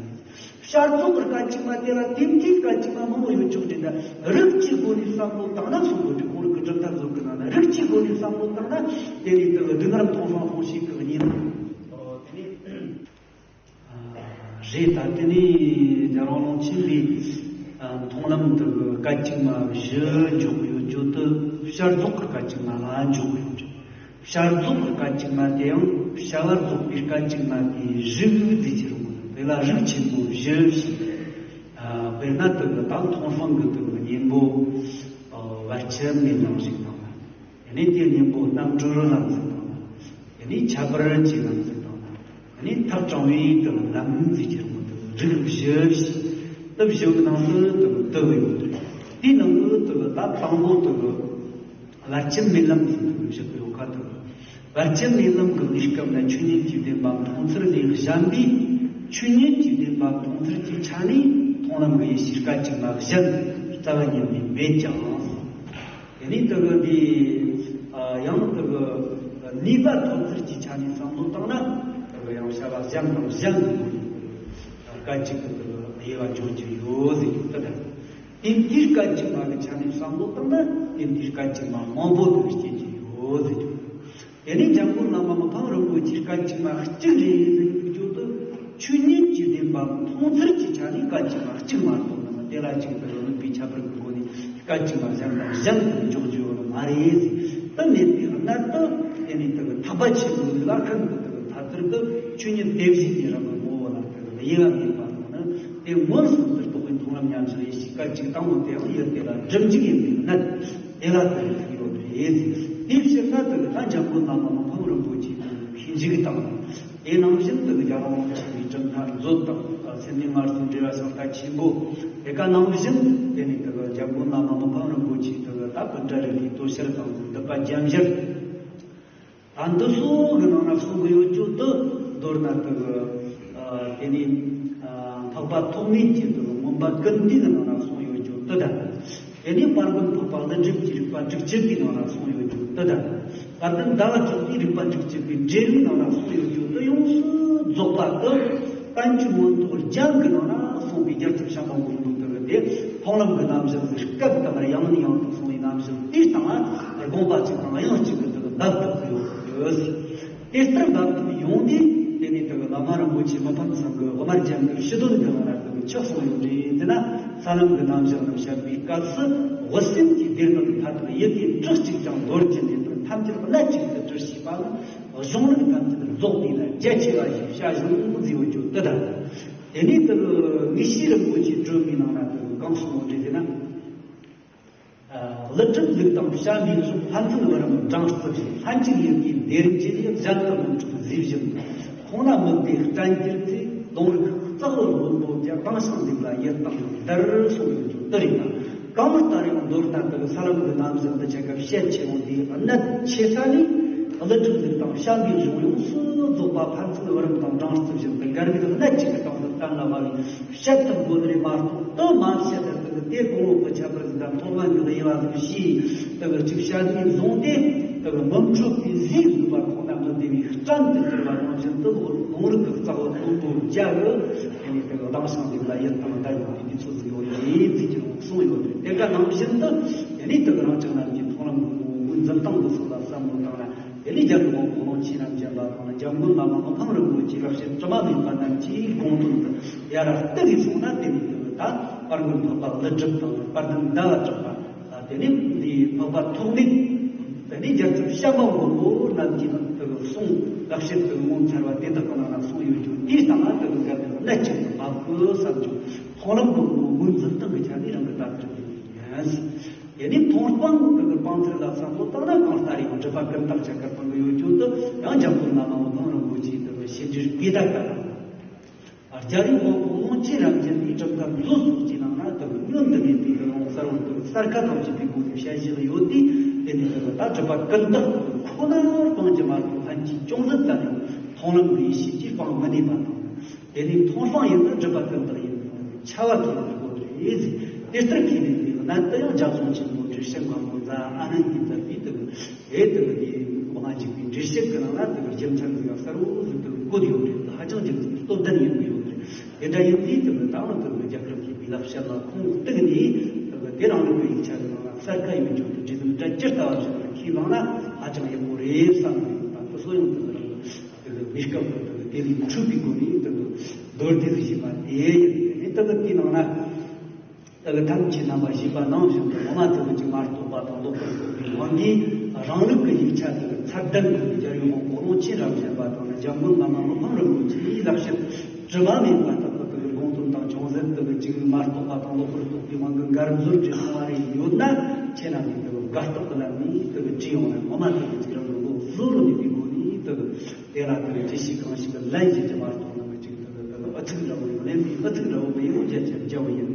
བཤད་རྫོགས་ཀྱི་སྐད་ཅིག་མ་དེ་ལ་དེ་འདྲའི་སྐད་ཅིག་མ་མང་པོ་ཡོད་ཆོག་དེ་འདྲ་རིགས་ཀྱི་སྒོ་ནས་བསམ་བློ་བཏང་ན་སོང་གི་འདུག་ཁོང་རང་གི་གྲུབ་མཐའ་བཟོ་གི་ནང་ན་རིགས་ཀྱི་སྒོ་ནས་བསམ་བློ་བཏང་ན་དེ་ནི་དེ་གི་སྡུག་བསྔལ་མཐོང་སོང་སོང་ཞིག་གི་གཉིས་ནི། འོ་དེ་ནི། རེད། ད་དེ་ནས་རྒྱལ་དབང་ཀློང་ཆེན་པའི་མཐོང་ལམ་དུ་སྐད་ཅིག་མ་བཞི་འཇོག་ཡོད་རྒྱུ་དེ་བཤད་རྫོགས་ཀྱི་སྐད་ཅིག་མ་ལ་འཇོག་ཡོད་རེད། བཤད་རྫོགས་ཀྱི་སྐད་ཅིག་མ་དེ་ཡང་བྱ་བ་རྫོགས་པའི་སྐད་ཅིག་མ་དེའི་རིགས་ཟེར་གྱི་རེད་མོད། དེ་ལ་རིགས་ཆེན་པོ་བཞི་ཞེས། དཔེར་ན་དེ་གི་ད་མཐོང་སྤང་གི་དེ་གི་གཉེན་པོ། བར་ཆད་མེད་ལམ་ཞིག་དང་། དེ་ནས་དེའི་གཉེན་པོ་རྣམ་གྲོལ་ལམ་ཟེར་དང་། དེ་ནས་ཁྱད་པར་གྱི་ལམ་ཟེར་དང་། དེ་ནས་ཐབས་དྲང་བའི་དེ་ལམ་ཟེར་གྱི་རེད་མོད། དེ་རིགས་བཞི་ཞེས་དེ་བཞི་གི་ནང་དུ་དེ་གི་དེ་གི་ཡོད་རེད། དེའི་ནང་དུ་དེ་གི་ད་དང་པོ་དེ་གི་བར་ཆད་མེད་ལམ་ཟེར་དེ་གི་བཞི་གི་ཡོད་ཁ་དེ་གི། བར་ཆད་མེད་ལམ་གྱི་གནས་སྐབས་ན་ཆོས་ཉིད་ཀྱི་བདེན་པ་མཐོང་ཚུལ་ལས་གཞན་པའི་ཆོས་ཉིད་ཀྱི་བདེན་པ་མཐོང་ཚུལ་གྱི་ཆ་ནས་མཐོང་ལམ་གྱི་ཡེ་ཤེས་སྐད་ཅིག་མ་གཞན་རྩ་བ་ཉིད་ནས་མེད་ཀྱང་། དེ་ནས་དེ་གི་འདི་ཡང་དེ་གི་ནུས་པ་ཐོབ་ཚུལ་གྱི་ཆ་ནས་བསམ་བློ་བཏང་ན་དེ་གི་ཡང་བྱ་བ་གཞན་དང་གཞན་གྱི་སྒོ་ནས་སྐད་ཅིག་གི་དེ་གི་དབྱེ་བ་འབྱེད་རྒྱུ་ཡོད་ཟེར་རྒྱུ་དེ་དང་། དེ་འདིའི་སྐད་ཅིག་མ་གི་ཆ་ནས་བསམ་བློ་བཏང་ན་དེ་འདིའི་སྐད་ཅིག་མ་མང་པོ་དེ་གི་སྐྱེ་རྒྱུ་ཡོད་ཟེར་རྒྱུ། དེ་ནས་འཇམ་མགོན་བླ་མ་མི་ཕམ་རིན་པོ་ཆེའི་སྐད་ཅིག་མ་གཅིག་རེད་ཟེར་རྒྱུ་དེ་ཆོས་ཉིད་ཀྱི་བདེན་པ་མཐོང་ཚུལ་གྱི་ཆ་ནས་སྐད་ཅིག་མ་གཅིག་མ་གཏོགས་ན་དེ་ལ་གཅིག་ཏུ་དམིགས་པའི་ཁྱད་པར་གྱི་སྒོ་ནས་སྐད་ཅིག་མ་གཞན་དང་གཞན་དུ་འཇོག་རྒྱུ་ཡོད་མ་རེད་ཟེར། དེ་མེད་པའི་གནད་དུ་དེ་ནས་དེ་གི་ཐེག་པ་ཆེན་པོའི་ལ་ཁན་གྱི་དེ་གི་ཐ་ཚིར་དུ་ཆོས་ཉིད་དེ་བཞིན་གྱི་རང་གི་ངོ་བོ་ལ་དེ་གི་དབྱེ་བ་མེད་པ་དང་ནི་དེ་མངོན་སུམ་དུ་རྟོགས་པའི་མཐོང་ལམ་ཉམས་བཞག་ཡེ་ཤེས་སྐད་ཅིག་དང་པོ་དེའང་ཡུལ་དེ་ལ་སྒྲིབ་འཇུག་ཡིན་པའི་གནད། དེ་ལ་ལྟོས་ཡོད་རེད། དེའི་ཕྱིར་ན་དེ་ལ་འཇམ་མགོན་བླ་མ་མི་ཕམ་རིན་པོ་ཆེའི་ཐུགས་ཀྱི་ཤིང་འཇུག་དང་། དེ་ནང་བཞིན་དུ་རྒྱལ་དབང་ཆེན་པོའི་གྲུབ་མཐའ་མཛོད་དང་སེམས་ནི་སྔར་སོང་འབྲེལ་བ་ཤིང་རྟ་ཆེན་པོ། དེ་ག་ནང་བཞིན་དེ་ནི་དེ་ལ་འཇམ་མགོན་བླ་མ་མི་ཕམ་རིན་པོ་ཆེའི་དེ་ལ་ད་ཀུན་འདྲ་རིག་པའི་དོ་ཤལ་དང་འདུས་པ་རྒྱན་བཞིར། ད་འདི་ཚོ་གི་ནང་ན་གསུང་གི་ཡོད་རྒྱུ་དེ་མདོར་ན་དེ་གི་དེ་ནི་འཕགས་པ་ཐོགས་མེད་ཀྱི་དེ་གི་མངོན་པ་ཀུན་བཏུས་གི་ནང་ན་གསུང་ཡོད་རྒྱུ་དེ་དང་། དེ་ནས་དཔལ་མགོན་འཕགས་པ་ཀླུ་སྒྲུབ་ཀྱི་རིགས་པ་དྲུག་ཅུ་པའི་ནང་ན་གསུངས་ཡོད་རྒྱུ་དེ་དང་། དཔལ་ལྡན་ཟླ་བ་གྲགས་པའི་རིགས་པ་དྲུག་ཅུ་པའི་འགྲེལ་བའི་ནང་ན་གསུངས་ཡོད་རྒྱུ་དེ་ཡོངས་སུ་རྫོགས་པ་དེ། བསྟན་བཅོས་མངོན་རྟོགས་རྒྱན་གྱི་ནང་ན་གསུངས་པའི་རྒྱལ་ཚབ་བྱམས་པ་མགོན་པོ་དེ་གི་དེ་མཐོང་ལམ་གྱི་རྣམ་གཞག་གི་སྐབས་དང་ཡང་ནས་ཡང་དུ་གསུངས་པའི་རྣམ་གཞག་དེའི་སྟེང་ན་དགོངས་པ་གཅིག་དང་དབྱངས་གཅིག་གི་དེ་གི་འབབ་ཐུབ་ཀྱི་ཡོད། དེ་ལྟར་འབབ་ཐུབ་ཡོང་དུས་དེ་ནས་དེ་གི་བླ་མ་རིན་པོ་ཆེ་མི་ཕམ་ཚང་གི་དབུ་མ་རྒྱན་གྱི་ཕྱི་དོན་གྱི་ནང་ན་དེ་གི་ཆགས་སོང་ཡོད་རེད། དེ་ན་ས་ལམ་གྱི་རྣམ་གཞག་རྣམས་བཤད་པའི་སྐབས་སུ་བུ་སེམས་ཀྱི་སྡེ་སྣོད་མཐའ་དག་ཡི་གེ་གྲགས་གཅིག་ཀྱང་འདོར་གྱི་མེད་པར་ཐམས་ཅད་གནད་གཅིག་ཏུ་དྲིལ་ཞེས་པ་ནི། གཞུང་ལུགས་ཐམས་ཅད་རྫོགས་པས་ན་རྒྱ་ཆེ་བ་ཞེས་བྱ་ཞིང་མཛེས་པོ་བརྗོད་དེ་དང་། དེ་ནས་དེ་ངེས་ཤེས་རིན་པོ་ཆེའི་སྒྲོན་མའི་ནང་ན་དེ་གང་གསུངས་ཡོད་རེད་ཟེར་ན། ཀླུ་སྒྲུབ་ལུགས་དང་བྱམས་པའི་གཞུང་ཕན་ཚུན་བར་མ་སྦྲང་རྩི་བཞིན། ལྷན་ཅིག་ཡིད་ཀྱི་བདེར་འབྱེད་ལས། གཞན་དུ་མི་འཁྲུག་ཟས་བཞིན་དུ། ཁོང་ན་མི་བདེ་སྐྲན་གྱུར་ཚེ། ལོང་རིགས་རྩ་བོ་སྔོན་པོ་བརྒྱ། དྭངས་ཤིང་འཛིན་ལ་ཡིད་རྟག་ཡོད་དར་གསུངས་ཡོད་རྒྱུ་དེ་རེད་ན། གང་ལྟར་ཡང་མདོར་ན་དེ་ས་ལམ་གྱི་རྣམ་གཞག་འདི་ཆ་སྐབས་བཤད་ཆེ་བོ་འདིའི་གནད་ཆེ་ས་ནི། ཀླུ་སྒྲུབ་ལུགས་དང་བྱམས་པའི་གཞུང་ཡོངས་སུ་རྫོགས་པ་ཕན་ཚུན་བར་མ་དང་སྦྲང་རྩི་བཞིན་དུ་འགལ་བའི་གནད་གཅིག་གི་སྟེང་དུ་གཏན་ལ་དབབ་པའི་བཤད་ཐུབ་དགོས་ནི་རེད་མ་གཏོགས། དེ་མ་བཤད་ན་དེ་གི་དེ་གོང་འོག་གི་ཁྱད་པར་ཟིག་དང་མཐོང་ལམ་གྱི་དབྱེ་བ་ཟིག་ཤེས། དེ་གི་གཅིག་བཤད་ནས་བཟུང་སྟེ་དེ་གི་མི་འཕྲོད་པའི་ཟས་ཟིག་པ་ཁོང་ན་མི་བདེ་བའི་སྐྲན་དུ་གྱུར་པ་ནང་བཞིན་དུ། ལོང་རིགས་ཀྱི་རྩ་བོ་སྔོན་པོ་བརྒྱ་གི་དེ་ནས་དེ་གི་དྭངས་ཤིང་འཛིན་ལ་ཡིད་རྟག་ཡོད་དེ་དུས་ཚོད་ཟིག་ཡོད་རེད་ཟེར་གྱི་གསུངས་ཡོད་རེད། དེ་འདྲ་ནང་བཞིན་དུ་དེ་ནས་དེ་གི་རང་ཅག་རྣམས་ཀྱི་མཐོང་ལམ་གྱི་ངོ་བོ་འཛིན་སྟངས་འདི་ཚོ་ལ་བསམ་བློ་བཏང་ན། དེ་ནས་རྒྱལ་པོ་དབང་པོ་ཀློང་ཆེན་རྣམས་བཞིན་པ་དང་། འཇམ་མགོན་བླ་མ་མི་ཕམ་རིན་པོ་ཆེའི་ལེགས་བཤད་དྲི་མ་མེད་པ་རྣམས་ཀྱི་དགོངས་དོན་དུ་ཡར་བསྟི་གིས་སོང་ན། དེ་ནས་དེ་ད་དཔལ་མགོན་འཕགས་པ་ཀླུ་སྒྲུབ་དང་དཔལ་ལྡན་ཟླ་བ་གྲགས་པ། དེ་ནས་འདིའི་འཕགས་པ་ཐོགས་མེད། དེ་ནས་རྒྱལ་ཚབ་བྱམས་པ་མགོན་པོ་རྣམས་ཀྱིས་ནི་དེ་གི་གསུང་ལེགས་བཤད་དེ་ངོ་མཚར་བ་དེ་དག་གི་ནང་ན་གསུངས་ཡོད་རྒྱུ་དེའི་སྟེང་ན་དེ་གི་འགལ་བའི་གནད་གཅིག་ཏུ་བབ་དགོས་བསམ་རྒྱུ། མཐོང་ལམ་གྱི་ངོ་བོ་འཛིན་སྟངས་ཀྱི་ཆ་ནས་རང་གི་ལྟ་གྲུབ་ཡིན། དེ་ནས་མཐོང་སྤང་དེ་གི་སྤང་ཚུལ་ལ་བསམ་བློ་བཏང་ན། གང་ལྟར་ཡང་སྒྲུབ་པ་ཀུན་བརྟགས་ཆ་ག་སྤང་གི་ཡོད་རྒྱུ་དེ་ཡང་འཇམ་མགོན་བླ་མ་མི་ཕམ་རིན་པོ་ཆེའི་དེ་གི་ཤེས་རྒྱུད་སྤུས་དག་ལྟ་བ། རྒྱལ་བའི་དབང་པོ་ཀློང་ཆེན་རབ་འབྱམས་པའི་གྲུབ་མཐའ་མཛོད་སོགས་ཀྱི་ནང་ན་དེ་གི་བསྙོན་དུ་མེད་པའི་དེ་གི་ལོང་གསལ་བོར་དེ་གི་གསལ་ཁ་དང་བཅས་པའི་སྒོ་ནས་བཤད་བཞག་ཡོད་དེ། དེ་ནས་དེ་གི་ད་སྒྲུབ་པ་ཀུན་བརྟགས་ཁོ་ན་སྤང་རྒྱུ་མ་གཏོགས་ལྷན་སྐྱེས་ཅུང་ཟད་ཙམ་ཡང་མཐོང་ལམ་གྱི་ཡེ་ཤེས་ཀྱིས་སྤང་མི་ནུས་པ་དང་། དེ་ནས་མཐོང་སྤང་ཡིན་ན་སྒྲུབ་པ་ཀུན་བརྟགས་ཡིན་ནོ་ཆ་བ་ཐོབ་པའི་སྒོ་རེད། དེ་ལྟར་ཁས་ལེན་པའི་གནད་དུ་ཡང་རྒྱ་གསུང་ཆེན་མོ་འགྲེལ་བཤད་མང་པོ་མཛད། ཨ་ནན་གྱིས་མཛད་པའི་དེ་གི་དེ་དེ་གི་དེ་མ་འཇིག་པའི་འགྲེལ་བཤད་ཀྱི་ནང་ན་དེ་གི་རྒྱུ་མཚན་ཟིག་ག་གསལ་བོ་ཟིག་དེ་གི་བཀོད་ཡོད་རེད། ཧ་ཅང་རྒྱུ་མཚན་སྟོབས་ལྡན་ཡིན་གྱི་ཡོད་རེད། དེ་འདྲ་ཡིན་དུས་དེ་གི་ད་རུང་དེ་གི་རྒྱ་གར་མཁས་པའི་ལེགས་བཤད་ལ་ཁུངས་གཏུགས་ནས་དེ་གི་དེ་རང་ལུགས་ཀྱི་ཡིག་ཆ་གི་ནང་ན་གསལ་ཁ་ཡོད་རྒྱུ་དེ་འབྲི་དོན་སྒྲ་ཇི་ལྟ་བ་བཞིན་དུ་ཁས་བླངས་ན་ཧ་ཅང་ཡག་པོ་རེད་བསམ་གི་ཡོད། ད་དེ་ཚོ་ཡང་དེ་གི་རང་གི་དེ་གི་གནས་སྐབས་ཀྱི་དེ་གི་དེ་ལས་འཕྲོས་པའི་སྒོ་ནས་དེ་གི་མདོར་བསྡུས་ཟིག་བྱས་པ་དེ་ཡིན། དེ་ནས་དེ་གི་དེའི་ནང་ན། དེ་གི་ཐམས་ཅད་རྣམ་པར་ཤེས་པ་ནང་བཞིན་དུ་ངོ་མ་དེ་གི་ཅིག་མ་རྟོགས་པ་དང་ལོག་པར་རྟོག་པའི་དབང་གིས་རང་ལུགས་ཀྱི་ཡིག་ཆ་དེ་གི་ཚད་ལྡན་གྱི་རྒྱལ་བའི་དབང་པོ་ཀློང་ཆེན་རབ་འབྱམས་པ་དང་ནི་འཇམ་མགོན་བླ་མ་མི་ཕམ་རིན་པོ་ཆེའི་ལེགས་བཤད་དྲི་མ་མེད་པ་དག་གི་དེ་གི་དགོངས་དོན་དང་ཅུང་ཟད་དེ་གི་ཅིག་མ་རྟོགས་པ་དང་ལོག་པར་རྟོག་པའི་དབང་གིས་འགལ་འཛོལ་གྱི་སོང་བ་རེ་ཡོད་ན། ཁྱེད་རྣམས་ཀྱིས་དེ་གི་དགའ་རྟགས་ཀྱི་ལམ་ནས་དེ་གི་བྲིས་ཡོང་ན་ངོ་མ་དེ་གི་ཅིག་རང་གི་བློ་གཟུ་བོར་ནུས་པའི་སྒོ་ནས་དེ་གི་དེ་ལ་དེ་གི་ཅི་ཞིག་གང་ཞིག་གི་ལན་ཞིག་ཀྱང་མ་རྟོགས་ན་མི་ཅིག་དེ་གི་དེ་གི་ཨུ་ཚུགས་འདྲ་བོ་ཡང་ལན་པའི་ཨུ་ཚུགས་འདྲ་བོ་མི་ཡོང་རྒྱ་ཆེར་རྒྱ་བོ་ཡིན།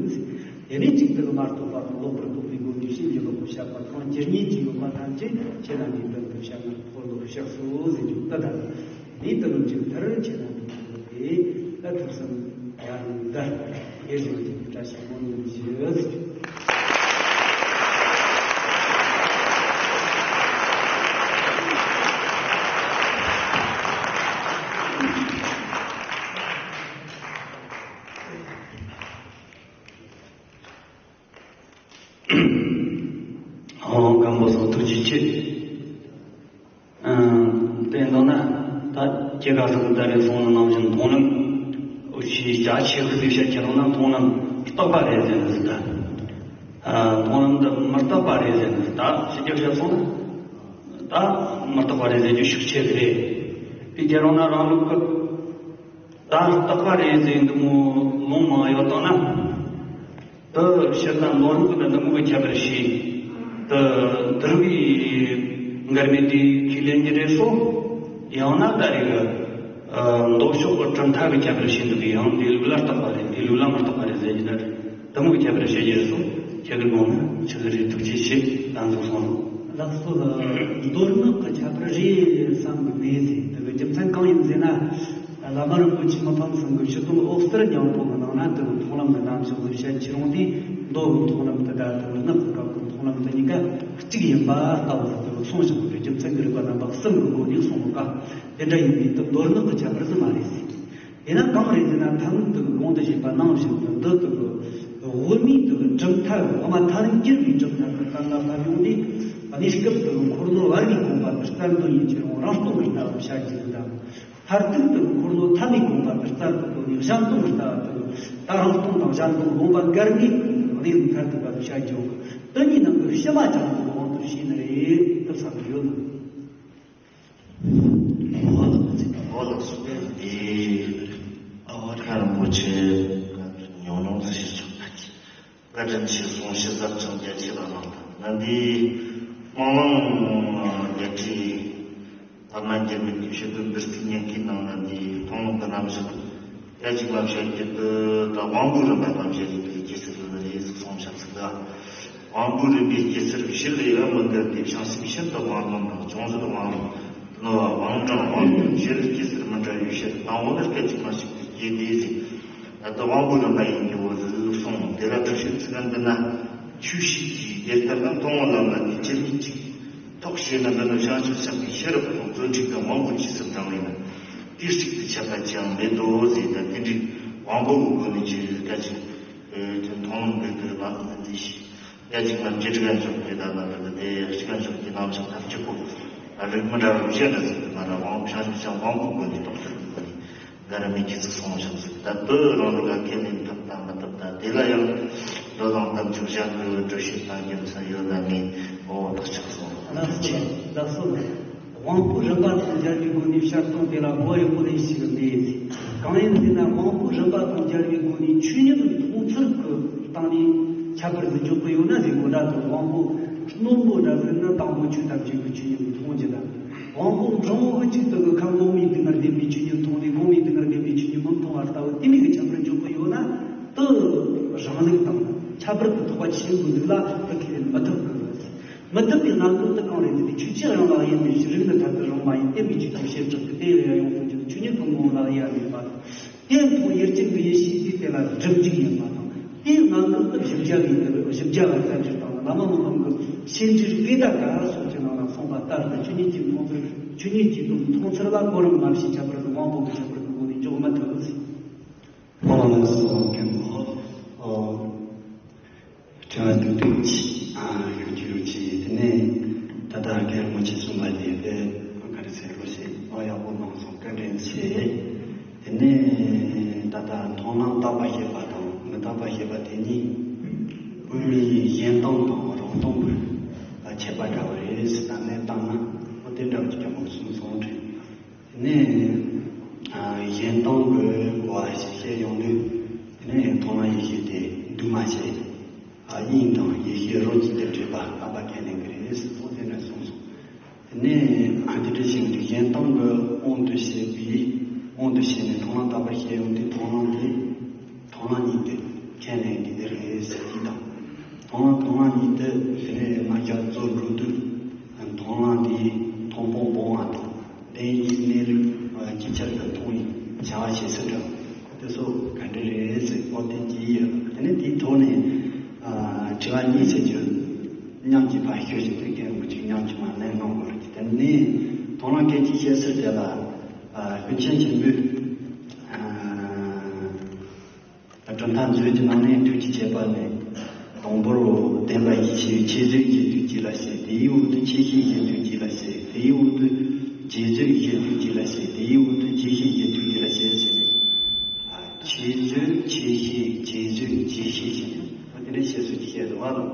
དེ་ནས་ཅིག་དེ་གི་མ་རྟོགས་པ་དང་ལོག་པར་རྟོག་པའི་སྒོ་ནས་ཕྱིན་གྱི་ལོག་པར་བཤད་པ་གང་ཇི་སྙེད་ཅིག་ཡོད་པ་ཐམས་ཅད་ཁྱེད་རྣམས་ཀྱིས་མདུན་དུ་བཤད་ན་འཁོར་ལོ་བཤགས་སོ་ཟེར་རྒྱུ་ད་ལྟ་ནི་དེ་ལོ་ཅིག་མཐར་ཁྱེད་རྣམས་ཀྱིས་དེ་ད་ཐུགས་བསམ་ཡར་ནས་མདའ་དེ་བཞིན་གྱི་བཀྲ་ཤིས་སྨོན་ལམ་ཞུ། ཨོ་སྒམ་པོ་སོགས་ཐུགས་རྗེ་ཆེ། ཨ་དེ་འདོད་ན་ད་ཁྱེད་ག་ཟེར་ད་རེས་སོང་ནང་བཞིན་མཐོང་ལམ་འུ་ཆོས་རྒྱ་ཆེ་ཤོས་དེ་བཤད་ཁྱེད་རང་ན་མཐོང་ལམ་རྟག་པ་རེད་ཟེར་ནས་ད། ཨ་མཐོང་ལམ་འདི་མི་རྟག་པ་རེད་ཟེར་ནས་ད་ཕྱི་རྒྱལ་བཤད་སོང་ན་ད་མི་རྟག་པ་རེད་ཟེར་རྒྱུ་ཤུགས་ཆེ་གི་རེད། དེ་ཁྱེད་རང་ན་རང་ལུགས་ཀྱི་ད་རྟག་པ་རེད་ཟེར་འདི་མོ་ལུང་མང་ཡོད་དང་ན། དེ་ཕྱིར་ན་ནོར་འགོག་དང་ནུབ་འགོག་ཁྱད་པར་ཕྱེ། དེ་དུར་བའི་འགལ་མེད་དེ་ཁས་ལེན་གྱི་རེད་སོ། ཡང་ན་ད་རེས་ཀྱི་མདོ་ཕྱོགས་ཀྱི་གྲུབ་མཐའ་གི་ཁྱད་པར་ཕྱེ་འདུག་གི། ཡང་དེ་ལུགས་ལ་རྟག་པ་རེད། དེ་ལུགས་ལ་མི་རྟག་པ་རེད་ཟེར་གྱི་ནི་རེད། དེ་མོ་གི་ཁྱད་པར་ཕྱེ་གྱི་རེད་སོ། ཁྱེད་ཀྱི་དགོངས་ན་ཆི་ཟིག་རེད། ཐུགས་རྗེ་ཆེ། ད་ཚོ་སོང་། ལགས་སོ། ལ་མདོར་ན་གི་ཁྱད་པར་རེད་བསམ་གི་མེད་ཟེར། དེ་གི་རྒྱུ་མཚན་གང་ཡིན་ཟེར་ན། བླ་མ་རིན་པོ་ཆེ་མི་ཕམ་གསུམ་གྱི་ཞུ་དོན་འོད་གསལ་སྙིང་པོ་གི་ནང་ན་དེ་གི་མཐོང་ལམ་གྱི་རྣམ་གཞག་ལ་བཤད་ཁྱེར་ཡོང་དུས། མདོ་གི་མཐོང་ལམ་དེ་དང་དེ་གི་རྣག་གི་སྐབས་ཀྱི་མཐོང་ལམ་དེ་གཉིས་ཀ་གཅིག་ཡིན་པ་ལྟ་བུ་དེ་གི་གསུངས་བཞག་པའི་རྒྱུ་མཚན་གྱི་རིགས་པ་རྣམ་པ་གསུམ་གྱི་སྒོ་ནས་གསུངས་པ་ཀ། དེ་འདྲ་ཡིན་དུས་དེ་མདོར་ན་གི་ཁྱད་པར་ཟིག་མ་རེད་ཟེར། དེས་ན་གང་རེད་ཟེར་ན། ཐ་མ་དེ་གི་གོང་དུ་བཤད་པ་ནང་བཞིན་དུ་འདི་དེ་གི་དབུ་མའི་དེ་གི་གྲུབ་མཐའ་གི་དབུ་མ་ཐལ་འགྱུར་བའི་གྲུབ་མཐའ་གི་གཏན་ལ་ཕབ་ཡོང་དུས། གནས་སྐབས་དེ་གི་འཁོར་ལོ་བར་གྱི་དགོངས་པ་དེ་རྩལ་འདོན་ཡིན་ཁྱེར་ཡོང་རང་སྟོང་གི་ལྟ་བུ་བྱ་རྒྱུ་དང་། མཐར་ཐུག་དེ་གི་འཁོར་ལོ་ཐ་མའི་དགོངས་པ་དེ་རྩལ་དུ་བཀོལ་ནས་གཞན་སྟོང་གི་ལྟ་བུ་དེ་གི་ ད་རང་སྟོང་དང་གཞན་སྟོང་སྒོམ་པ་འགལ་ངེས་ཀྱི་གནས་ལུགས་མཐར་ཐུག་པ་བཤད་རྒྱུ། དེ་གཉིས་ནང་གི་ཕྱི་མ་ཅང་གི་དབང་དུ་བྱས་ནི་རེད་དུ་བསམ་གྱི་ཡོད། འོ་ལགས་སོ། འདི་ཨ་བ་ཁ་རིན་པོ་ཆེ་ཉོ་ཉོ་ཟེར་ཞིག་ཆོག་ད་ཀྱི། བཀའ་དྲིན་ཆེ་གསུང་བཤད་ཟབ་ཅིང་རྒྱ་ཆེ་བ་གནང་དང་། ང་འདི་སྨོན་ལམ་རྒྱ་ཆེ་ཐ་མ་རྒྱ་མི་གི་ཤེས་ལྡན་བདུད་རྩི་ཉན་གྱི་ནང་ན་འདི་མཐོང་ལམ་དུ་རྣམ་བཞག་རྒྱ་ཅིག་ལ་བཤད་རྒྱུ་དུ་ད་དབང་པོའི་རིམ་པ་དང་བཤད་རྒྱུ་དུ་རྒྱལ་སྲིད་ལ་རེ་ཟིག་སོང་ཤག་ཟིག་ད། དབང་པོའི་རིམ་པའི་སྐྱེ་ཚུལ་ཕྱིར་ལས་ཡང་མི་འགལ་ཏེ། བྱང་སེམས་ཤིན་ཏུ་དབང་རྣོན་དང་། ཅུང་ཟད་དབང་རྣོན་ནོ། དབང་ཕྲ་དབང་རྣོན་ཕྱིར་སྐྱེ་ཚུལ་མི་འདྲ་བའི་ཕྱིར་དང་པོ་ལ་སྐད་ཅིག་མ་ཞིག་ཏུ་སྐྱེ་དེ་ཟིན། ད་ལྟ་དབང་པོའི་རིམ་པ་ཡིན་གྱི་འོ་ཟིག་གསུངས། དེ་ལ་དྲི་ཤེས་ཚིག་འདི་ན་ཆོས་ཤིག་གིས་དེ་ལྟར་ན་མཐོང་བ་ལམ་ལ་དེ་ཅི་ནུས་ཅིག་ཐོག་བཤད་ན། འདི་ནི་བྱང་ཆུབ་སེམས་ཀྱི་ཤེས་རབ་དང་བརྩོན་འགྲུས་དང་དབང་པོ་ཇི་ཙམ་དྲང་བས་ན་དེ་གཅིག་ཏུ་ཆད་པ་ཅི་ཡང་མེད་དོ་ཟེར། ད་དེ་འདྲའི་དབང་པོ་གི་སྒོ་ནས་ཅི་རིགས་ཀ་ཅིག་དེ་མཐོང་ལམ་འདི་དུ་ལ་འདི་ཞིག་རྒྱ་ཅིག་ལ་བརྒྱད་ཁྲི་ཡན་ཆོག་གི་ད་ལ་འདི་དེ་ཡ་ཁྲི་ཡན་ཆོག་གི་རྣམ་གཞག་ཐམས་ཅད་པོ་རིགས་མི་འདྲ་བ་བཤད་ན་ཟིག་ང་རང་དབང་བྱང་ཆུབ་སེམས་དབང་པོའི་སྒོ་ནས་རྟོགས་ཐུབ་ཀྱི་སྒོ་ནས། འགའ་རེ་མི་གཅིག་ཙིག་སོང་ཞིང་ཟིག་ད་དུ་རང་ལུགས་ལ་ཁས་ལེན་ཐུབ་དང་མི་ཐུབ་དང་། དེ་ལ་ཡང་མདོ་དང་དམ་ཆོས་གཞན་གྱི་འགྲེལ་བཤད་གནང་རྒྱུ་ས་ཡོད་ལ་ངས་འོ་ཐག་ཆག་སོང་། ལགས་སོ། ལགས་སོ། དབང་པོ་རིམ་པ་དང་སྦྱར་བའི་སྒོ་ནས་བཤད་སྟངས་དེ་ལ་བོ་ཡི་སྐོར་ནས་ཞིག་མེད། གང་ཡིན་ཟེར་ན་དབང་པོ་རིམ་པ་དང་སྦྱར་བའི་སྒོ་ནས་ཆོས་ཉིད་མཐོང་ཚུལ་གྱི་སྟེང་ནས་ཁྱད་པར་དུ་འཇོག་གི་ཡོད་ན་ཟེར་གོ་ད་དུ་དབང་པོ་རྣོན་པོ་འདྲ་ཟེར་ན་དང་པོ་ཆོས་ཐམས་ཅད་ཀྱི་ཆོས་ཉིད་མཐོང་རྒྱུ་དང་། དབང་པོ་འབྲིང་བོ་གཅིག་ཏུ་གི་ཁམས་གོང་མའི་སྡུག་བསྔལ་བདེན་པའི་ཆོས་ཉིད་མཐོང་སྟེ་གོང་མའི་སྡུག་བསྔལ་བདེན་པའི་ཆོས་ཉིད་མི་མཐོང་བར་ལྟ་བུ་དེ་མིན་གྱི་ཁྱད་པར་འཇོག་གི་ཡོད་ན་དུ་རང་ལུགས་དང་ཁྱད་པར་དུ་ཐོགས་པ་ཆེན་པོའི་ལུགས་ལ་དུ་ཁས་ལེན་མི་ཐུབ་གི་ཡོད། མི་ཐུབ་པའི་རྣམ་ཀུན་དུ་གང་རེད་ཟེར་ཏེ་ཆོས་ཅན་རང་ལ་ཡིན་པའི་རིགས་ནི་ཐར་པའི་རང་མ་ཡིན། བསྟན་པའི་ཆོས་ཀྱང་ཕྱིར་གྲགས་ཏེ་དེ་ཡང་ཡོངས་སུ་འཇུག་ཆོས་ཉིད་ཀུན་ངོ་ལ་ཡང་མེད་པ། དེ་མཐོང་ཡུལ་ཅན་གྱི་ཡེ་ཤེས་དེ་དེ་ལ་སྒྲིབ་འཇུག་ཡིན་པ་དང་། དེའི་རྣམ་ཀུན་དུ་བཞི་བརྒྱ་བའི་བཞི་བརྒྱ་བ་བསྟན་བཅོས་དང་བླ་མ་མི་ཕམ་གྱི་ཤེས་འབྲེལ་ཀེ་ད་ག་སོགས་ཀྱི་ནང་ལ་གསུངས་པ་ལྟར་དུ་ཆོས་ཉིད་ཀྱི་མཐོང་ཚུལ་ཆོས་ཉིད་ཀྱི་དོན་མཐོང་ཚུལ་ལ་གོ་རིམ་མ་ཕྱིའི་ཁྱད་པར་དུ་དབང་པོ་གི་ཁྱད་པར་དུ་གོ་ནས་འཇོག་མི་ཐུབ། ཨོ་ལགས་སོ། མཁན་པོ། ཨོ། དྲི་བ་ཏོག་ཙམ་ཅིག་ཨ་ཞུ་རྒྱུ་ཡོད་ཅེས། དེ་ནས་ད་ལྟ་རྒན་མོ་ཆེ་གསུངས་པ་དེ་དཔེ་ག་རེ་ཟེར་རོ་ཞེས་ཨོ་ཡག་པོ་གནང་སོང་། བཀའ་དྲིན་ཆེ། དེ་ནས་ད་ལྟ་མཐོང་ལམ་རྟག་པར་ཤེས་པ་དང་མི་རྟག་པར་ཤེས་པ་དེ་གཉིས་དངོས་མིན་གཞན་སྟོང་དང་རང་སྟོང་གི་ཁྱད་པར་འདྲ་བ་རེད་ཟེར་ད་གནས་སྟངས་ན་ཨོ་དེ་འདྲ་བ་ཅིག་ཀྱང་མ་གསུངས་སོང་དྲན། དེ་ནས་ཨ་གཞན་སྟོང་གི་གོ་བ་ཞིག་བཤད་ཡོང་དུས། དེ་ནས་མཐོང་ལམ་ཡེ་ཤེས་དེ་འདུས་མ་བྱས། ཨ་དབྱིངས་དང་ཡེ་ཤེས་རོ་གཅིག་ཏུ་འདྲེས་པ་རྟག་པ་ཁས་ལེན་གྱི་རེད་ཟེར་ཐོག་དེ་འདྲ་གསུངས་སོང་། དེ་ནས་ཨ་དེ་འདྲ་བྱས་ཏེ་གཞན་སྟོང་གི་དབང་དུ་བྱས་པའི་དབང་དུ་བྱས་ནས་མཐོང་ལམ་རྟག་པར་བཤད་ཡོང་དུས་མཐོང་ལམ་དེ། མཐོང་ལམ་ཉིད་དུ་ཁས་ལེན་གྱི་འདི་རེད་ཟེར་གྱི་དང་། མཐོང་ལམ་མཐོང་ལམ་ཉིད་དུ་དེ་ནས་རྣམ་གཞག་རྫོགས་འགྲོ་དུས། མཐོང་ལམ་དེའི་མཐོང་སྤང་སྤོང་བ་དང་བདེན་བཞིའི་གནས་ལུགས་ཇེ་ཆེར་དུ་མཐོང་བའི་བྱ་བ་བྱེད་ཚུལ་འདྲ་དེ་ཚོ་ག་འདྲ་རེད་ཟེར་བ་དེ་གྱིས་ཡོད། དེ་ནས་དེའི་ཐོག་ནས་དྲི་བ་གཉིས་ཟེར་རྒྱུ་མཉམ་གྱིས་ཕར་ཞུ་ཞིག་དེ་གའི་མུ་ཅིག་མཉམ་གྱིས་མ་ལན་གནང་དགོས་རེད། དེ་ནས་མཐོང་ལམ་སྐད་ཅིག་བཤད་ཚུལ་དེ་ལ་ཀུན་མཁྱེན་ཆེན་པོས། གྲུབ་མཐའ་མཛོད་ཀྱི་ནང་ནས་དུས་ཀྱི་ཁྱད་པར་ནས། དང་པོར་བདེན་པ་ཡེ་ཤེས་ཆོས་མཛོད་ཀྱི་དུས་གཅིག་ལ་བཤད། དེའི་འོག་ཏུ་ཆོས་ཤེས་ཀྱི་དུས་གཅིག་ལ་བཤད། དེའི་འོག་ཏུ་རྗེས་མཛོད་ཀྱི་དུས་གཅིག་ལ་བཤད། དེའི་འོག་ཏུ་རྗེས་ཤེས་ཀྱི་དུས་གཅིག་ལ་བཤད་ཟེར་ནས། ཆོས་མཛོད་ཆོས་ཤེས་རྗེས་མཛོད་རྗེས་ཤེས་ཟེར་ནས་དེ་འདྲའི་བཤད་སྲོལ་གྱི་བཤད་སྲོལ་བ་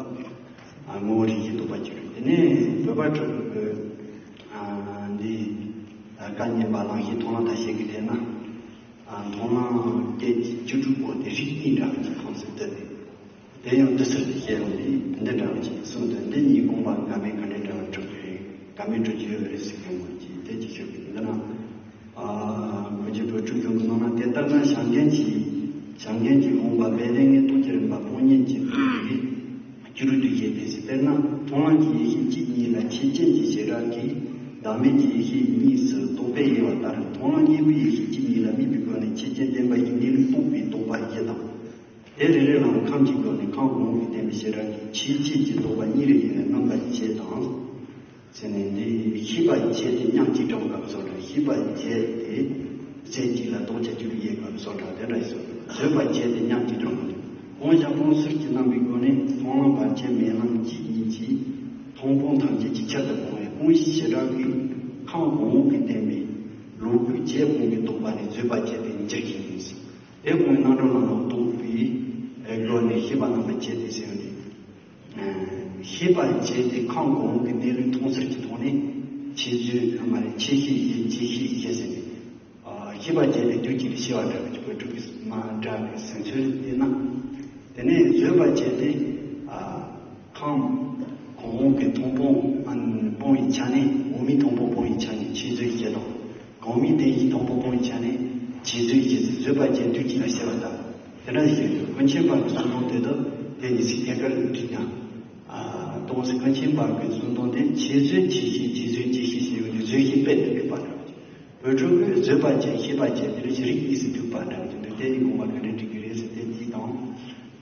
དང་། ངོ་བོ་རིགས་ཀྱི་རྟོག་པ་གཅིག་རེད། དེ་ནས་བོད་པ་ཕྲུ་གུ་གི་འདི་བཀའ་རྙིང་པ་ལང་ཤོར་མཐོང་ལམ་ཐ་ཤལ་གྱི་དེ་ན། མཐོང་ལམ་སྐད་ཅིག་བཅུ་དྲུག་པོ་དེ་རིགས་གཉིས་འདྲ་བ་ཅིག་ཁོངས་སུ་བསྡུས་ཏེ། དེ་ཡང་དུས་ཚོད་དེ་བཤད་ཡོང་དུས་འདི་འདྲ་བ་ཅིག་གསུངས་འདུག་འདི་གཉིས་དགོངས་པ་འགལ་མེད་ག་འདྲ་འདྲ་བ་གྲུབ་ཀྱི་རེད། འགལ་མེད་གྲུབ་ཀྱི་ཡོད་རེད་ཟེར་མཁན་མོ་ཅིག་དེ་ཅིག་ཤོད་ཀྱི་འདི་ན། ཁོ་ཚོས་བོད་ཕྲུག་ཡོངས་ཀྱི་ནང་ན་དེ་ལྟར་ན་བྱམས་མགོན་གྱིས་བྱམས་མགོན་གྱིས་དགོངས་པ་སྦས་ལས་ངེས་རྟོགས་ཀྱི་རིམ་པ་སྤོང་གཉེན་གྱི་བསྒྱུར་དུ་བྱས་ཏེ་ཟེར། དཔེར་ན་མཐོང་ལམ་གྱི་ཡེ་ཤེས་གཅིག་ཉིད་ལ་ཆོས་ཅན་གྱི་བྱེ་བྲག་གིས་བདག་མེད་ཀྱི་ཡེ་ཤེས་གཉིས་སུ་རྟོག་པས་དབྱེ་བ་ལྟར། མཐོང་ལམ་གཉིས་པོའི་ཡེ་ཤེས་གཅིག་ཉིད་ལ་དམིགས་པའི་སྒོ་ནས་ཆོས་ཅན་བདེན་པ་ཡི་གནས་ལུགས་རྟོགས་པའི་རྟོག་པ་བཞི་དང་། དེ་རེ་རེ་ལའང་ཁམས་ཀྱི་སྒོ་ནས་ཁམས་གོང་འོག་གི་བདེན་པའི་བྱེ་བྲག་གིས་ཆོས་ཅན་གྱི་རྟོག་པ་གཉིས་རེ་ཡིན་ལ་རྣམ་པ་བཞི་དང་། ཟེར་ནས་འདི་ཤེས་པ་བརྒྱད་དེ་མཉམ་གཅིག་དྲངས་པ་བཟོ་འདྲ། ཤེས་པ་བརྒྱད་དེ་རྫས་གཅིག་ལ་རྟོགས་བྱ་བཅུ་དྲུག་དབྱེ་བ་བཟོ་འདྲ་དེ་འདྲ་ཞིག་བཟོས། བཟོད་པ་བརྒྱད་དེ་མཉམ་གཅིག་དྲངས་པ། གང་ཞག་གང་ཟུར་གྱི་རྣམ་པའི་སྒོ་ནས་མཐོང་ལམ་བར་ཆད་མེད་ལམ་གཅིག་ཉིད་ཀྱིས་མཐོང་སྤང་ཐམས་ཅད་ཀྱི་ཆེད་དུ་སྤོང་བའི་ཀུན་གཞི་བྱེ་བྲག་གིས་ཁམས་གོང་འོག་གི་བདེན་པའི་ལོག་པའི་བརྒྱད་སྤོང་བའི་རྟོག་པ་ནི་བཟོད་པ་བརྒྱད་དེ་འགྱུར་གྱི་ཡིན་ཟེར། དེ་གོང་རྣམ་གྲོལ་ལམ་ལ་རྟོགས་པའི་སྒོ་ནས་ཤེས་པ་རྣམ་པར་འབྱེད་དེ་ཟེར་བ་ནི། ཤེས་པར་བྱས་ཏེ་ཁམས་གོང་འོག་གི་གནས་ལུགས་མཐོང་ཚུལ་གྱི་ཐོག་ནས་ཁྱེད་ཚོས་མ་རེད་ཁྱེད་ཤེས་ཡིན་ཁྱེད་ཤེས་ཡིན་ཟེར་ནས། ཤེས་པར་བྱས་ཏེ་དུས་གཅིག་ཏུ་ཤེས་པ་འདྲ་བའི་བོད་ཕྲུག་གི་མ་འདྲ་བའི་ཟིན་ཚུལ་དེ་ན། དེ་ནས་བཟོད་པར་བྱས་ཏེ། ཁམས་གོང་འོག་གི་མཐོང་སྤང་སྤོང་བའི་ཆ་ནས་འོག་མིན་མཐོང་སྤང་སྤོང་བའི་ཆ་ནས་ཁྱེད་ཚོས་ཤེས་དང་། གོང་མིན་བདེན་བཞིའི་མཐོང་སྤང་སྤོང་བའི་ཆ་ནས་ཁྱེད་ཚོས་ཤེས་ཟིན་བཟོད་པར་བྱས་དུས་གཅིག་ལ་ཤེས་པ་དང་། དེ་འདྲ་ཞིག་ཀུན་མཁྱེན་པ་གི་གསུང་དོན་དེ་དག་དེ་ཉིད་ཚིག་ཐད་ཀར་འགྲིག་ཀྱང་། ཨ། ཏོག་ཙམ་ཀུན་མཁྱེན་པ་གི་གསུང་དོན་དེ་ཁྱེད་ཚོས་ཁྱེད་ཤེས་ཁྱེད་ཚོས་ཁྱེད་ཤེས་ཞེས་པ་ནི་བཟོད་ཤེས་དཔེ་དེ་ཡོད་པ་འདྲ། བོད་ཕྲུག་གིས་བཟོད་པ་བྱས་ཤེས་པ་བྱས་དེ་ལས་རིགས་གཉིས་སུ་འདུས་པ་འདྲ་བ་ཅིག་འདུག་དེ་ནི་དགོངས་པ་ག་འདྲ་འགྲིག་གི་རེད་ཟེར་དེ་གཅིག་དང་།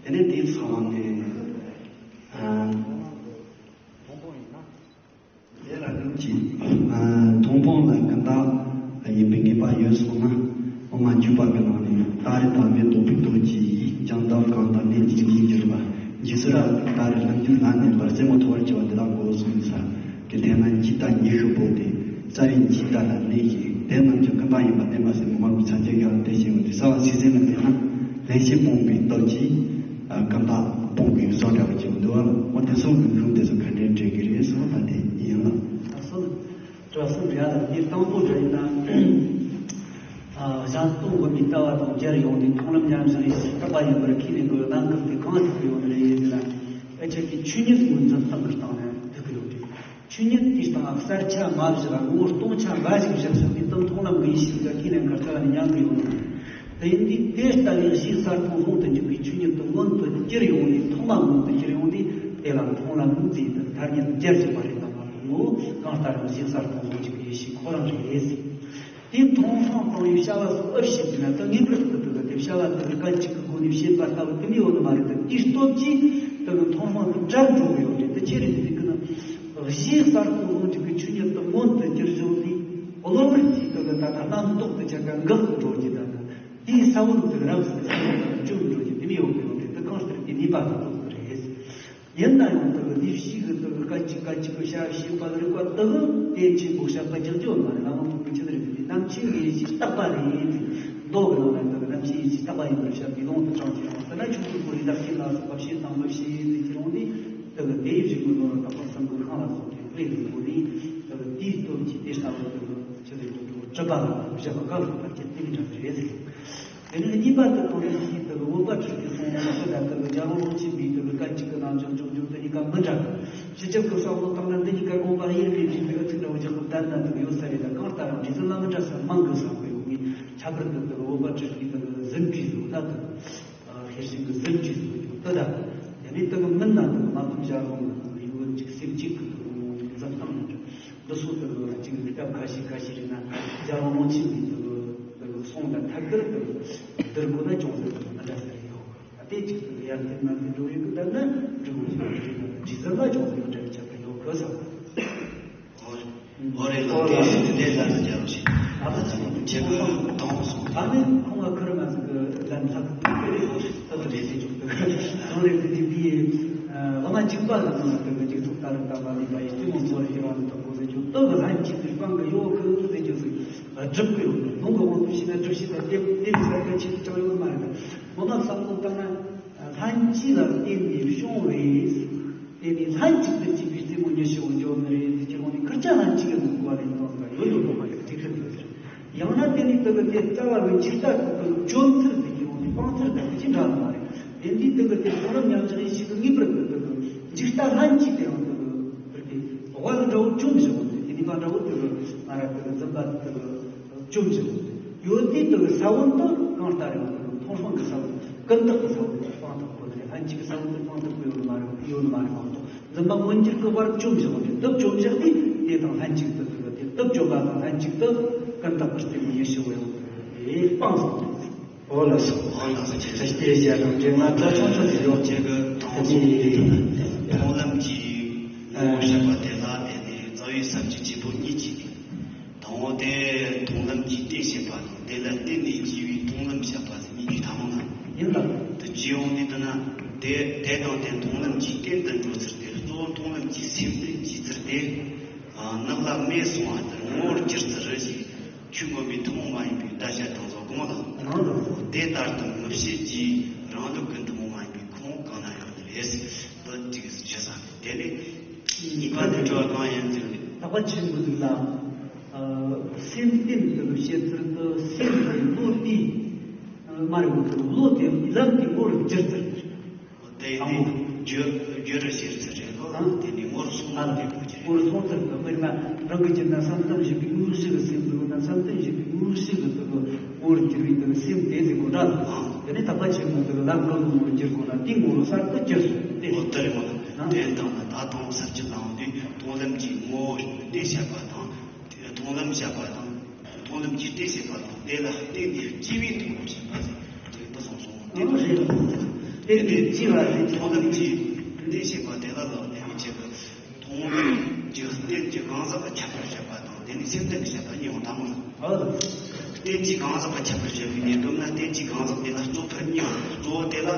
དེ་ནས་དེའི་ཚང་ནས། ཨ། དེ་ལ་ནི་ཅི། ཨ། མཐོང་སྤང་ལ་ཀུན་བརྟགས་ཡིན་པའི་ངེས་པ་ཡོད་སོང་ན། དབུ་མ་འཇུག་པ་གི་ནང་ནས་ཏཱ་རེ་དང་མེ་ཏོག་པའི་རྡོ་རྗེ་ཡིས། ཀྱང་དག་གང་དང་གནས་ཀྱི་འཇིག་འཇིག་འགྱུར་བ། འཇིགས་སུ་ར་ཏཱ་རེ་ལྷུན་གྱིས་ལ་གནས་པར། རྩེ་མོ་ཐོ་བར་བྱ་བ་འདི་དག་གོ་གསུངས་ས། གི་དེ་ན་འཇིག་དང་ཉི་ཤུ་པོ་དེ། རྩ་བའི་འཇིག་ལྟ་ལ་གནས་ཤིང་། དེ་རྣམས་ཀྱང་ཀུན་བརྟགས་ཡིན་པར་བསྟན་པ་ཟེར་མི་མང་པོའི་ཚན་ཆད་ཡང་དེ་བཞིན་འོ་དེ་རྩ་བ་སྲིད་ཟིན་ལ་བལྟས་ན། ལྷན་སྐྱེས་སྤོང་བའི་སྟོབས་ཀྱིས། ཀུན་བརྟགས་སྤོང་དགོས་བཟོ་འདྲ་བ་ཅིག་འདུག་ཨ། འོ་དེ་ཚོ་གི་ལུང་དེ་ཚོ་ག་འདྲས་འགྲིག་གི་རེད་གསུངས་པ་དེ་ཡིན་ལ། ཨ་སོ། དྲི་བ་གསུམ་རེད་ཨ། ལ་དེ་དང་པོ་དེ་ཡིན་ན། ཨ། གཞན་སྟོང་དབུ་མའི་ལྟ་བ་དང་སྦྱར་ཡོང་དུས་མཐོང་ལམ་མཉམ་བཞག་ཡེ་ཤེས་རྟག་པ་ཡིན་པར་ཁས་ལེན་དགོས་ལམ་ཁག་དེ་གང་ཐུག་གི་ཡོད་ནི་རེད་ཟེར་ན། ཨ་ཁྱེད་ཀྱིས་ཆོས་ཉིད་ངོས་འཛིན་སྟངས་ཀྱི་སྟེང་ནས་ཐུག་གི་ཡོད་རེད། ཆོས་ཉིད་དེའི་སྟེང་གསལ་ཆ་མ་བཞག་ངོ་སྟོང་ཆ་འགའ་ཞིག་བཞག་ཟིན་པའི་དོན་མཐོང་ལམ་གྱི་ཡེ་ཤེས་ཀྱི་ཁས་ལེན་གར་ལྟ་བ་ནི་ཉམས་ཀྱི་ཡོད་མ་རེད། དེ་ཡིན་དུས་དེ་ལྟ་བུའི་གཞི་གསལ་སྟོང་ཟུང་དུ་འཇུག་པའི་ཆོས་ཉིད་དུ་མངོན་དུ་གྱུར་ཡོང་ནས་མཐོང་ལམ་མངོན་དུ་གྱུར་ཡོང་དུས་དེ་ལ་མཐོང་ལམ་ཟེར་དུས་ཐ་སྙད་སྦྱར་བཞིན་པ་རེད་དམ་མ་རེད། ངོ་བོ་གང་ལྟར་གཞི་གསལ་སྟོང་ཟུང་འཇུག་པའི་ཡེ་ཤེས་ཁོ་རང་རེད་ཟེར། དེ་མཐོང་སྤང་སྤང་བའི་བྱ་བ་སོགས་ཨེ་བྱེད་ཟེར་ན། ད་ངེས་པར་དུ་དེ་དེ་བྱ་བ་དེ་གལ་ཆེ་གི་སྒོ་ནས་བྱེད་པ་ལྟ་བུ་དེ་མི་ཡོང་ནི་མ་རེད། དེ་དེའི་སྟོབས་ཀྱིས་དེ་གི་མཐོང་སྤང་དེ་བྲལ་འགྲོ་གི་ཡོད་རེད། དེ་ཆེ་རེད། དེ་གི་ན་གཞི་གསལ་སྟོང་ཟུང་འཇུག་གི་ཆོས་ཉིད་དུ་མངོན་དུ་གྱུར་བྱུང་དུས་གློ་བུར་གྱིས་དེ་གི་ད་ད་རྣམ་རྟོག་དེ་ཆ་ག་འགག་ཏུ་འགྲོ་རྒྱུ་དང་། དེའི་ས་བོན་དེ་རབ་ཏུ་ཆགས་ཏེ་བཅོམ་འགྲོ་རྒྱུ་དེ་མི་ཡོང་གི་ཡོད་རེད། དེ་གང་ལྟར་དེ་ནུས་པ་དེ་ཐོག་ཏུ་རེད། ཡིན་ན་ཡང་དེ་གི་ལས་བྱེད་ཀྱི་དེ་གི་སྐད་ཅིག་སྐད་ཅིག་གི་བྱ་བྱེད་པ་རིག་པ་དེ་གི་དེ་ཆེན་པོ་བཤད་པ་རྒྱག་རྒྱུ་མ་རེད། ལམ་དུ་ཆེན་རིག་པའི་རྣམ་མཁྱེན་གྱི་ཡེ་ཤེས་རྟག་པ་རེད། མདོ་གི་ནང་ན་དེ་གི་རྣམ་མཁྱེན་ཡེ་ཤེས་རྟག་པ་ཡིན་པར་བཤད་པའི་ལུང་དུ་དྲངས་ཀྱི་རང་ཟེར་ན། ཆོས་ཀྱི་སྐུ་རིགས་བདག་རྐྱེན་ལ་སོགས་པ་བྱེད་དང་མི་བྱེད་ཟེར་གྱི་རུང་ནི། དེ་གི་དེའི་རིགས་ཀྱི་ནོར་བུ་དག་པ་གསུམ་གྱི་ཁང་ལ་སོགས་ཀྱི་དཔེ་ཡིན་གོ་ནི། དེ་གི་དེའི་སྟོབས་ཀྱིས་དེ་ལྟ་བུ་དེ་གི་ཆེ་ལས་ཀྱི་གྲུབ་པ་ལ་བཞག་པ་གང་ལ་བར་ཆད་དེ་མི་འདྲ་བ་རེད། དེ་ནས་གཉིས་པ་དེ་གང་རེད་ཟེར་དུས། བོད་པ་ཁྲིད་ཀྱི་གསུང་ཆོས་དང་དེ་གི་རྒྱལ་བ་དབང་ཆེན་པའི་དེ་གི་སྐད་ཅིག་གི་རྣམ་གཞག་འཇོག་རྒྱུ་དེ་གཉིས་ཀ་མི་འདྲ། སྤྱི་ཁྱབ་ཀྱི་བསམ་བློ་བཏང་ན་འདི་གཉིས་ཀ་དགོངས་པ་དབྱེར་མེད་ཅིག་གི་ཚིག་འདྲ་བོ་རྒྱག་གི་བསྡད་ན་དེ་གི་ཡོད་ས་རེད། ད་གང་ལྟར་རང་འདྲ་ཟིན་ལ་མི་འདྲ་ས་མང་གི་བསམ་གི་ཡོད། ངས་ཁྱད་པར་དུ་དེ་གི་བོད་པ་ཁྲིད་ཀྱི་དེ་གི་ཟིན་བྲིས་བཟོ་ལ་དེ་གི་ཤེར་ཕྱིན་གྱི་ཟིན་བྲིས་བཟོ་རྒྱུ་དེ་དང་། དེ་ནས་དེ་གི་མིན་ན་དེ་གི་མ་ཐུམ་བྱ་རུང་གི་དེ་གི་ཡུལ་གཅིག་སེམས་གཅིག་གི་དེ་གི་འཛིན་སྟངས་མི་འདྲ། འདི་ཚོ་དེ་གི་གཅིག་སྐབས་ཁ་ཤས་ཁ་ཤས་རེད་ན་རྒྱལ་བ་དབང་ཆེན་པའི་དེ་གི་དེ་གི་གསུང་དང་ཐད་ཀར་དེ་གི་བསྡུར་དགོས་ན་ཅུང་ཟད་དེ་གི་མི་འདྲ་ས་རེད་ཡོད། ད་དེ་གཅིག་དེ་གི་ཡར་ཐེབས་མར་ཐེབས་འགྲོ་ཡོད་གི། ད་ནི་འགྲིག་གོ་ཞིག་རེད་ན་རྗེས་ཟིན་ལ་ཅུང་ཟད་མི་འདྲ་བའི་ཁྱད་པར་ཡོད་གི་བསམ། འོ་རེད་ལགས། དེ་དེ་ལ་ནི་རྒྱལ་བ་ཞིག་ད་ལྟ་ཅིག་དེ་གི་དང་པོ་སོང་། ད་ནི་ཁོང་ལ་ཁུར་ང་ཟིག་གི་ལན་ལྷག་ཏུ་དེ་རེད། ད་ལྟ་རེད་ཟེར་ཆོག་གི། གང་རེད་དེ་དེ་དེ་བླ་མ་འཇིགས་པ་ལ་ནི་དེ་གི་འཇིགས་ཚོགས་ལྟ་རུ་ལྟ་བ་ལས་པ་ཡི་གཏི་མུག་ཚོར་ཞེས་པ་ནི་དང་པོ་ཟེར་ཆོག་དེ་གི་ལྷན་ཅིག་ཏུ་སྤང་གི་ཡོད་གི་ཟེར་ཆོག་ཟིག་སྒྲུབ་གི་ཡོད་གི། ལུང་གི་དབང་དུ་བྱས་ན་སྒྲུབ་བྱེད་དང་དེ་དེ་ལས་གསལ་ཁ་ཆེ་ཅང་ཡོད་མ་རེད། ངོ་མ་བསམ་བློ་བཏང་ན་ལྷན་ཅིག་ལ་བརྟེན་ནས་བྱུང་བའི། དེ་ནི་ལྷན་ཅིག་ཏུ་སྐྱེས་པའི་རྩེ་མོ་ཉི་ཤུ་བོ་འཇོམས་ནི་རེད། དེ་ཁྱེད་རང་ནི་ཁུར་ཆ་ལྷན་ཅིག་གི་ནང་གོ་བ་ལེན་སྟངས་ལ་ཡོད་དོ་ལོ་མ་ཡོད་ཅིག་ཏུ་ཡོད་ཟེར། ཡང་ན་དེ་ནི་དེ་གི་དེ་ལྟ་བ་བའི་འཇིག་ལྟ་དེ་གི་བཅོམ་ཚུལ་དེ་ཁྱེད་རང་ནི་སྤང་ཚུལ་དང་དེ་ཅི་འདྲ་ལ་མ་རེད། དེ་འདི་དེ་གི་དེ་མཐོང་ལམ་མཉམ་བཞག་ཡེ་ཤེས་ཀྱི་ངེས་པར་དུ་དེ་གི་འཇིག་ལྟ་ལྷན་ཅིག་དེ་རང་དེ་གི་དེ་གི་དབལ་འདྲ་བོ་བཅོམ་བཞག་འོང་དེ་དེ་ནི་མ་འདྲ་བོ་དེ་གི་མ་ར་དེ་གི་འཛིན་པ་དེ་གི་བཅོམ་བཞིན་ཡོད་དུས། དེ་གི་ས་བོན་དེ་གང་ལྟར་ཡང་དེ་གི་མཐོང་སྤང་གི་ས་བོན། ཀུན་བརྟགས་ཀྱི་ས་བོན་དེ་སྤང་ཐུབ་དགོས་ནི་རེད། ལྷན་ཅིག་གི་ས་བོན་དེ་སྤང་ཐུབ་དགོས་ཡོད་ནི་མ་རེད། ཡོད་ནི་མ་རེད་མ་གཏོགས། འཛིན་པ་མངོན་གྱུར་གྱི་བར་བཅོམ་བཞག་ནས་དེ་བཅོམ་བཞག་དུས་དེ་དང་ལྷན་ཅིག་ཏུ་དེ་གི་དེ་བཅོམ་པ་དང་ལྷན་ཅིག་ཏུ་ཀུན་བརྟགས་ཀྱི་རྩེ་མོ་ཉི་ཤུ་བོ་ཡང་དེ་སྤངས་སོང་། འོ་ལགས་སོ། འོ་ལགས་སོ། ཁྱེད་ཚོ་ཞེས་བྱ་དང་འདྲེ་ང་ཚོ་ཆུང་ཆུང་དེ་ཡོད་ཅེས་གི་དེ་ནི་མཐོང་ལམ་གྱི་ངོ་བོ་བཤད་པ་དེ་ལ་བརྟེན་ནས་རྩ་བའི་ས་བཅུ་གཅིག་པོ་གཉིས་ཀྱིས། དང་པོ་དེ་མཐོང་ལམ་གྱི་རྟེན་བཤད་པ་དང་། དེ་ལ་བརྟེན་ནས་སྐྱེ་བའི་མཐོང་ལམ་བཤད་པ་ཟེར་གཉིས་ཀྱི་ཐ་མ་ན། ཡིན་ལ། དུ་སྐྱེ་ཡོང་དུས་དེ་ན་དེ་དེ་དང་དེ་མཐོང་ལམ་གྱི་རྟེན་དུ་འགྲོ་ཚུལ་དེ། གཙོ་བོ་མཐོང་ལམ་གྱི་སེམས་རྟེན་གྱི་ཚུལ་དེ། ནགས་ལ་མེ་སོང་བ་ལྟར་ངོ་བོར་གྱུར་ཚུལ་རེད་ཅེས། ཆོས་མངོན་པའི་ཐུན་མོང་མ་ཡིན་པའི་གདུལ་བྱ་དང་གཟུགས་སྐུ་ལ། རང་དང་། དེ་ལྟར་དུ་མི་བྱེད་ཀྱི་རང་ལུགས་ཀྱི་ཐུན་མོང་མ་ཡིན་པའི་ཁུངས་གང་ན་ཡང་མེད། འདི་གཅིག་ཞུ་ས་རེད། དེ་ནས་གཉིས་པ་དེ་དྲི་བ་གང་ཡིན་ཟེར་ནས། ལྷག་པ་ཆེན་པོ་ཟིག་ལ། ཨ། སེམས་རྟེན་དུ་བཤད་ཚུལ་དུ་སེམས་ཀྱི་བློ་དེ། ཨ། མ་རེད་མོ། བློ་དེ་ལམ་གྱི་ངོ་བོར་བསྒྱུར་ཚུལ། དེ་ནི་བསྒྱུར་བསྒྱུར་བྱེད་ཚུལ་རེད་ལོ། ཨ། དེ་ནི་ངོ་བོར་སོང་བ་དེ་གོ་རྒྱུ་རེད། ངོ་བོར་སོང་ཚུལ་དུ་དཔེར་ན་རང་གི་རྒྱུད་ན་བསམ་གཏན་བཞི་པའི་དངོས་གཞི་གི་སེམས་འདུག་ན་བསམ་གཏན་བཞི་པའི་དངོས་གཞི་གི་དུ་ངོ་བོར་གྱུར་པའི་དུ་སེམས་དེ་ཟེར་གོ་འདྲ། ཨ། དེ་ནི་ཐེག་པ་ཆེན་པོ་དུ་ལམ་གང་གི་ངོ་བོར་གྱུར་གོ་ན་དེའི་ངོ་བོ་གསར་དུ་གྱུར་སོང་སྟེ། འོ་དེ་རེད་མོ། ཨ། དེ་དང་ན་ད་དུང་ཟེར་གྱི་དང་དུས་མཐོང་ལམ་གྱི་ངོ་བོ་དེ་བཤད་པ་དང་། མཐོང་ལམ་བཤད་པ་དང་། མཐོང་ལམ་གྱི་སྟེ་བཤད་པ་དང་། དེ་ལ་བརྟེན་ནས་སྐྱེ་བའི་དུ་ངོ་བཤད་པ་ཟེར། དེ་ལྟ་སོང་སོང་། དེ་ལ་རེད། དེ་ལས་སྐྱེ་བ་རེད། མཐོང་ལམ་གྱི་སྟེ་བཤད་པ་དེ་ལ་ལ་བརྟེན་ནས་བཤད་པ། མཐོང་ལམ་གྱི་རྟེན་གྱི་གང་ཟག་གི་ཁྱད་པར་བཤད་པ་དང་། དེ་ནི་སེམས་རྟེན་གྱི་བཤད་པ་གཉིས་ཡོང་དང་མོ། ཨ། རྟེན་གྱི་གང་ཟག་གི་ཁྱད་པར་བཤད་པའི་ཉེ་དོན་ན་རྟེན་གྱི་གང་ཟག་དེ་ལ་གཙོ་ཕལ་གཉིས་ཡོད། གཙོ་བོ་དེ་ལ་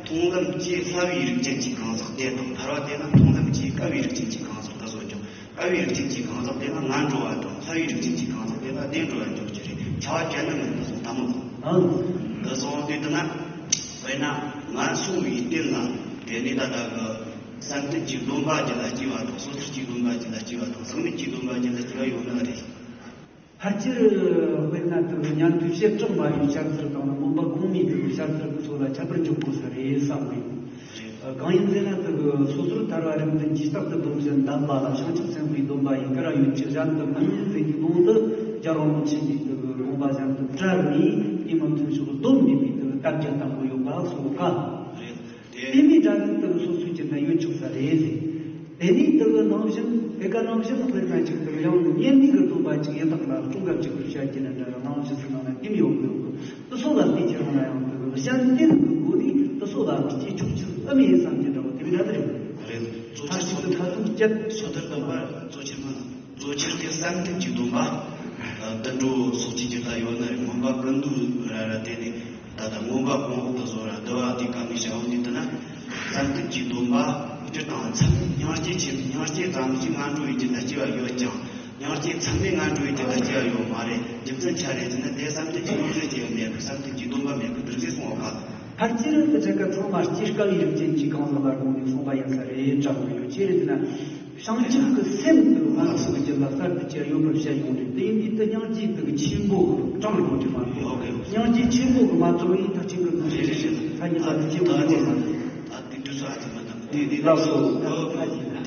མཐོང་ལམ་གྱི་སླ་བའི་རིགས་ཅན་གྱི་གང་ཟག་དེ་དང་། ཕལ་བ་དེ་ལ་མཐོང་ལམ་གྱི་དཀའ་བའི་རིགས་ཅན་གྱི་གང་ཟག་ད་གཟོད་ཀྱང་། དཀའ་བའི་རིགས་ཅན་གྱི་གང་ཟག་དེ་ལ་ངལ་འགྲོ་བ་དང་། སླ་བའི་རིགས་ཅན་གྱི་གང་ཟག་དེ་ལ་བདེ་འགྲོ་བ་འཇོག་རྒྱུ་རེད། བྱ་བ་གཞན་ནི་མིན་པ་སོང་དང་མོ། ཨང་། འདི་སོང་དུས་དུ་ན། དཔེར་ན་ངན་སོང་བའི་རྟེན་ལ། དེ་ནི་ད་ལྟ་གི་བསམ་གཏན་གྱི་སྡོམ་པ་རྒྱུད་ལ་སྐྱེ་བ་དང་། སོ་ཐར་གྱི་སྡོམ་པ་རྒྱུད་ལ་སྐྱེ་བ་དང་། ཟག་མེད་ཀྱི་སྡོམ་པ་རྒྱུད་ལ་སྐྱེ་བ་ཡོད་ནི་རེད། ཕལ་ཆེར་དཔེར་ན་དུ་ཉན་ཐོས་བྱེ་བྲག་སྨྲ་བའི་བཤད་ཚུལ་དང་། མངོན་པ་གོང་མའི་དུ་བཤད་ཚུལ་སོགས་ལ་ཁྱད་པར་འཇོག་དགོས་ས་རེད་བསམ་གི། གང་ཡིན་ཟེར་ན་དུ་སོ་སོར་ཐར་བ་རིགས་མཐུན་གྱིས་རྟག་ཏུ་སྡོམ་བཞིན་གདམས་པ་ལ། བྱང་ཆུབ་སེམས་དཔའི་སྡོམ་པ་ཡི་བཀར་ཡོད་ཅེས་གཞན་དུ་མི་ནུས་ཟེར་གྱི་ལུང་དུ། རྒྱལ་བ་རིན་པོ་ཆེ་གིས་དུ་དགོངས་པ་གཞན་དུ་བཀྲལ་ནས་དེ་མི་མཐུན་ཕྱོགས་སྡོམ་མེད་པའི་དུ་བཀའ་རྒྱ་བཏང་གི་ཡོད་པ་སོགས་ཀ། དེ་མིན་སྒྲ་ནི་དུ་སོ་སོའི་རྒྱུད་ན་ཡོད་ཆོག་ས་རེད་ཟེར། དེ་ནས་དུ་གི་ནང་བཞིན། དེ་ག་ནང་བཞིན་དཔེར་ན་ཅིག་དུ་ཡང་ན་གཉེན་ཉེ་གི་སྡོམ་པ་ཅིག་ཡང་དག་ལ་སྲུང་སྐབས་ཅིག་ཏུ་བཤད་ཀྱི་ན་འདྲ་ཡང་ནང་བཞིན་སུ་ནང་ན་དེ་མི་ཡོང་གི་ཡོད་གི། དུ་སོ་ལ་དེ་ཁྱེར་ཡོང་ན་ཡང་དུ་གི་གཞན་དེ་གི་སྒོ་ནས་དུ་སོ་ལ་སྐྱེ་ཆོག་ཆོག་ཨ་མི་ཡིན་བསམ་གྱི་འདྲ་བོ་དེ་འདྲ་དེ་རེད། རེད། མཐར་གཏུགས་ཏུ་མཐར་ཐུག་བསྐྱེད། སོ་ཐར་སྡོམ་པ་གཙོ་ཆེར་མ་གཙོ་ཆེར་དེ་བསམ་གཏན་གྱི་སྡོམ་པ། དུད་འགྲོ་སོགས་ཀྱི་རྒྱུད་ལ་ཡོད་ན་རེད། མངོན་པ་ཀུན་བཏུས་ར་ར་དེ་ནས། ད་ལྟ་མངོན་པ་གོང་འོག་ཏུ་བཟོ་ར་བསྡུ་བ་དེ་ག་ནས་བྱ་བ་འདི་ལྟ་ན། བསམ་གཏན་གྱི་སྡོམ་པ་སྤྱིར་བཏང་མཚམས་སྙིང་རྗེ་ཆེ། སྙིང་རྗེ་ཙམ་ཞིག་ངན་འགྲོ་བའི་རྒྱུད་ལ་སྐྱེ་བ་ཡོད་ཀྱང་། སྙིང་རྗེ་མཚམས་ནས་ངན་འགྲོ་བའི་རྒྱུད་ལ་སྐྱེ་བ་ཡོད་མ་རེད། རྒྱུ་མཚན་ཆ་རེ་ཟེར་ན་དེ་བསམ་གཏན་གྱི་སྙིང་རྗེ་དེ་ཡང་མེད་པར་བསམ་གཏན་གྱི་སྡོམ་པ་མེད་པར་འདུག་ཟེར་གསུངས་པ་ག། ཕལ་ཆེར་དུ་ཆ་ག་ཚང་མ་སྐྱེ་དཀའ་བའི་རིགས་ཅན་གྱི་གང་ཟག་ལ་དགོངས་ནས་གསུངས་པ་ཡིན་ས་རེད་དྲན་གྱི་ཡོད། ཅི་རེད་ཟེར་ན། བྱང་ཆུབ་ཀྱི་སེམས་དེ་ངན་སོང་གི་རྒྱུད་ལ་གསར་དུ་སྐྱེ་ཡོད་པར་བཤད་ཡོང་རེད། དེ་ཡིན་དུས་དེ་སྙིང་རྗེ་དེ་གི་ཆེན་པོ་གི་གྲངས་ཡོང་རེད་མ་གཏོགས། སྙིང་རྗེ་ཆེན་པོ་གི་མ་ཚོར་བའི་ཐག་ཆོད་ཀྱི་གང་ཞིག་རེད། ཐ་སྙད་ལ་དེ་ཆེན་པོ་ཡོད་མ་རེད། ད་དེ་དུས་སུ་ཨ་ཙི་མ་དང་དེ་དེ་ལགས་སོ།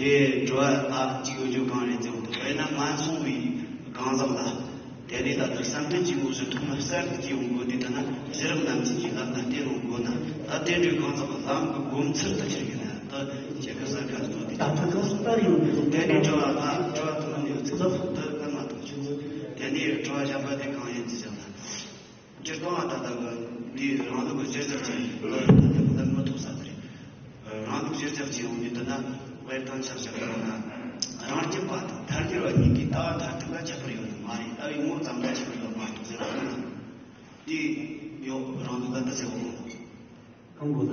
དེ་དྲི་བ་ཨ་གཅིག་ཡོད་རྒྱུ་གང་རེད་ཟེར་བ་དེ། དཔེར་ན་ངན་སོང་བའི་གང་ཟག་ལ། དེ་ནས་ད་ལྟ་བསམ་གཏན་གྱི་དངོས་སུ་ཐོག་མར་གསར་དུ་སྐྱེ་ཡོང་དགོས་དུས། ད་ན་ཕྱི་རབས་རྣམས་ཀྱི་ལམ་ལ་བརྟེན་རུང་དགོས་ན། ད་དེ་འདྲའི་གང་ཟག་གི་ལམ་གྱི་སྒོ་མཚར་དུ་ཁྱེར་གྱི་ན། ད་ཁྱེད་ཀྱི་གསར་ཁ་ལ་ལྟོས་ཏེ། ད་ཕྲུ་གུ་སྟར་ཡོང་དུས། དེ་ནས་དྲི་བ་ལ་དྲི་བ་དུ་མ་ནས་ཚིག་ལ་ཕུག་ཏུ་ལ་མ་གཏོགས་ཆུ་ཚོད། དེ་ནས་དྲི་བ་གཞན་པ་དེ་གང་ཡིན་ཅི་བྱ་ལ། སྤྱིར་བཏང་ལ་ད་ལྟ་གི་འདིའི་རང་ལུགས་ཀྱི་གཞིར་བཞག་ཅིག་ལ་ད་ལྟ་གི་ལམ་མི་ཐོག་ས་དེ་རེད། རང་ལུགས་གཞིར་བཞག་ཅིག་ཡོང་དུས་ད་ན། དཔེར་ན་ཆ་བཞག་པ་ན། རང་རྒྱུད་པ་དང་ཐལ་འགྱུར་བ་གཉིས་ཀྱི་ལྟ་བ་མཐར་ཐུག་ལ་ཁྱད་པར་ཡོད་ནི་མ་རེད། ལྟ་བའི་ངོ་བོ་ཙམ་ལ་ཁྱད་པར་ཡོད་མ་གཏོགས་ཟེར་བ་ན། དེ་ཡོད་རང་ལུགས་ལ་ད་ཟེར་བ་ངོ་། གང་གོ་ལ།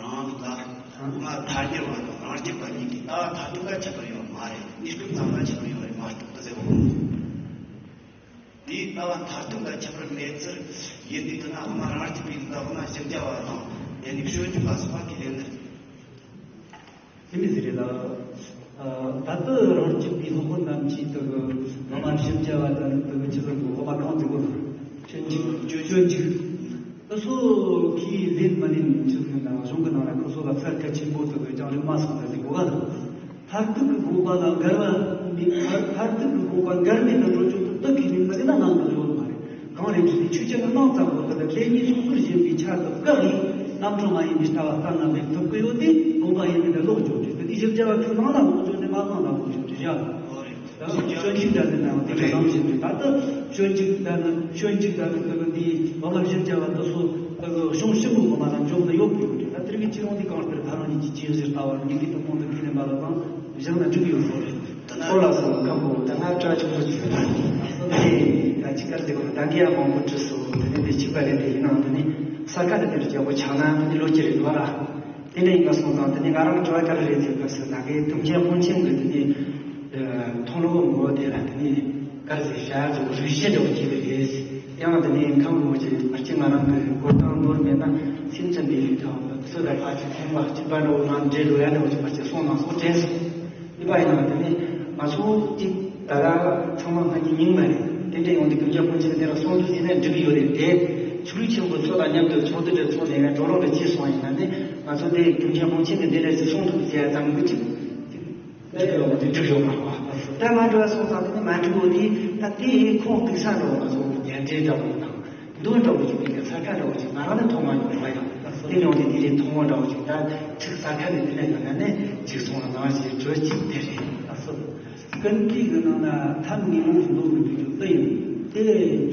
རང་ལུགས་ལ། ང་ཐལ་འགྱུར་བ་དང་རང་རྒྱུད་པ་གཉིས་ཀྱི་ལྟ་བ་མཐར་ཐུག་ལ་ཁྱད་པར་ཡོད་མ་རེད། གནས་སྐབས་ཙམ་ལ་ཁྱད་པར་ཡོད་རེད་མ་གཏོགས་ད་ཟེར་བ་ངོ། དེའི་ལྟ་བ་མཐར་ཐུག་ལ་ཁྱད་པར་མེད་ཚུལ་ཡིན་དུས། དེ་ན་དབུ་མ་རང་རྒྱུད་པའི་ལྟ་བ་ན་བཞི་བརྒྱ་བ་དང་། དེ་ནས་སྤྱོད་འཇུག་ལ་སོགས་པ་གིས་ལན་ནི། དེ་མི་ཟེར་རེད་ལ། ད་ལྟ་རང་རྒྱུད་པའི་སློབ་དཔོན་རྣམས་ཀྱིས་དུ་དབུ་མ་བཞི་བརྒྱ་བ་དང་དུ་ཆི་ཟིག་གོ་དབུ་མ་གང་ཟིག་གོ་དང་། སྤྱོད་འཇུག་སྤྱོད་འཇུག་ད་སོ་གིས་ལན་མི་ལན་ཆི་ཟིག་ན་གཞུང་གི་ནང་ལ་ཁོ་ཚོ་ལ་གསལ་ཁ་ཆེན་པོ་དུ་ཅང་རིག་མ་སོང་ད་ཟིག་གོ་ག་ལ། མཐར་ཐུག་གི་དགོངས་པ་ལ་འགལ་བ་མེད། མཐར་ཐུག་གི་དགོངས་པ་འགལ་མེད་དུ་འགྲོ་ཆོག་ཏུ་དག་གིས་མིན་པ་དེ་ན་ནང་དུ་ཡོད་མ་རེད། གང་རེད་ཟེར་ན་ཆོས་ཅན་གྱི་སྣང་ཙམ་པོ་དེ་ལ་ལྷད་གཉིས་སོ་སོར་ཞེན་པའི་ཆ་དུ་བཀག་གིས་རྣམ་གྲངས་མ་ཡིན་པའི་ལྟ་བ་ལྟར་སྣང་མེད་ཐུབ་ཀྱི་ཡོད་དེ། དགོངས་པ་ཡིན་ནི་དེ་ལོག་འཇོག་རེད། དེ་དུས་བཞི་བརྒྱ་བ་ཁོས་ནང་ལ་ལོག་འཇོག་ནི་མ་གང་ལ་ལོག་འཇོག་རེད་ཡ། ད་སྤྱོད་འཇུག་འདྲ་ཟེར་ནའང་དེ་འདྲ་ནང་བཞིན་རེད། ད་ལྟ་སྤྱོད་འཇུག་ལྟ་ན་སྤྱོད་འཇུག་ལྟ་ན་ལྟ་བུ་འདིའི་བླ་མ་བཞི་བརྒྱ་བ་དེ་ཚོ་ལྟ་བུ་གཞུང་ཕྱི་མོ་གི་མ་ལ་འཇོག་ན་ཡོད་པའི་ཡོད་རེད། ད་དེ་རིགས་ཀྱི་ཕྱིར་འོང་དེ་གང་ལྟར་ཕ་རང་ཉིད་ཀྱི་སྐྱེ་གཞི་ལྟ་བ་ཉིད་ཀྱི་དུ་ཁོང་དུ་ཁས་ལེན་པ་ལ་དང་བཞག་ན་འགྲིག་གི་ཡོད་ས་རེད། ད་ན་ཁོ་ལ་སོང་ཁམས་པོ་ད་ང་སྐྲ་ཆུང་ཆུང་ཅིག་ཡོད་ན་ཨེ་ད་ཅི་དཀར་ཟེར་གོ་ད་གི་ཡ་མང་པོ་བྲིས་སོ། དེ་ནས་དེ་གཅིག་པ་རེད། དེ་ཡིན་ནའང་དེ་ནས་ས་ཁ་ལ་དེ་འདྲ་རྒྱག་པོ་ཆགས་ན་དེ་ནས་ལོ་ཅི་རེད་འདུག་ཨ། དེ་ནས་ཡིན་པ་སོང་ཙང་དེ་ནས་ང་རང་དྲི་བ་ག་རེ་རེད་ཟེར་སྐབས་སུ་ད་གའི་ཐུགས་རྗེ་ཕོན་ཆེན་གྱི་དེ་ནས་མཐོང་ལོ་ངོ་དེ་ལ་དེ་ནས་ ཟེར་བྱ་ཚོ་རིགས་བཞི་འདྲ་བོ་བྱས་པ་རེད། ཡང་དེ་ནས་ཁམས་ངོ་ཅིག་ཕལ་ཆེར་ང་རང་གི་གོ་སྟངས་ནོར་མེད་ན་སེམས་ཙམ་པའི་ལུས་དང་སོ་དང་ཕལ་ཆེར་ཁེངས་པ་གཅིག་པ་འདྲ་བོ་ནང་འདྲེས་འགྲོ་ཡ་འདྲ་བོ་ཅིག་ཕལ་ཆེར་སོང་ན་སོང་དྲན་སོང་། འདི་པ་ཡིན་ན་དེ་ནས་ང་ཚོ་གཅིག་ད་ལྟ་ཚང་མ་སྔ་ཉིན་རྙིང་མ་རེད། དེ་འདྲ་ཡོང་དུས་ཀུན་མཁྱེན་ཕོ་མཆོག་དེ་ར་གསུང་དུས་ཟིན་ན་འགྲིག་གི་ཡོད་རེད་དེ། ཆོས་ལུགས་ཆེན་པོ་ཚོ་དང་མཉམ་དུ་ཚོགས་འདུ་འདྲ་ཚོགས་ནས་ཡང་གྲོགས་རོགས་འདྲ་བྱས་སོང་ཡིན་ན་ནི་ང་ཚོ་དེ་ཀུན་མཁྱེན་ཕོ་མཆོག་གི་འདི་འདྲ་ཞིག་གསུང་ཐུབ་ཟེར་ཡ་ཙམ་གྱི་གཅིག་འདི་ཡོད་པ་དེ་འགྲིག་ཡོད་མ་རེད་པ། ད་མ་འགྲིག་པ་སོང་ཙང་དེ་ནི་མ་འགྲིག་པོ་དེ་ད་དེ་ཁོང་གཏུག་ས་འགྲོ་བ་ཚོ་རྒྱན་འདྲེ་འདྲ་བོ་དང་། མདོ་འདྲ་བོ་ཞིག་ཡིན་ཀྱང་ས་ཁ་འདྲ་བོ་ཞིག་ང་རང་ནས་མཐོང་མ་མྱོང་བ་ཡང་དེ་མྱོང་དེ་དེ་རིང་མཐོང་བ་འདྲ་བོ་ཞིག་ད་ཚིག་ས་ཁ་ནས་དེ་ནས་ཡོང་ན་ནས་ཅིག་སོང་ལ་ནང་ཞིག་གྲོས་ཅིག་དེ་རེད། ཨ་སོ། ཀུན་བཏུས་ཀྱི་ནང་ན་ཐབས་ངེས་མེད་ཀྱི་མདོ་གི་འདུས་རྒྱུ་དེ་ཡིན། དེ་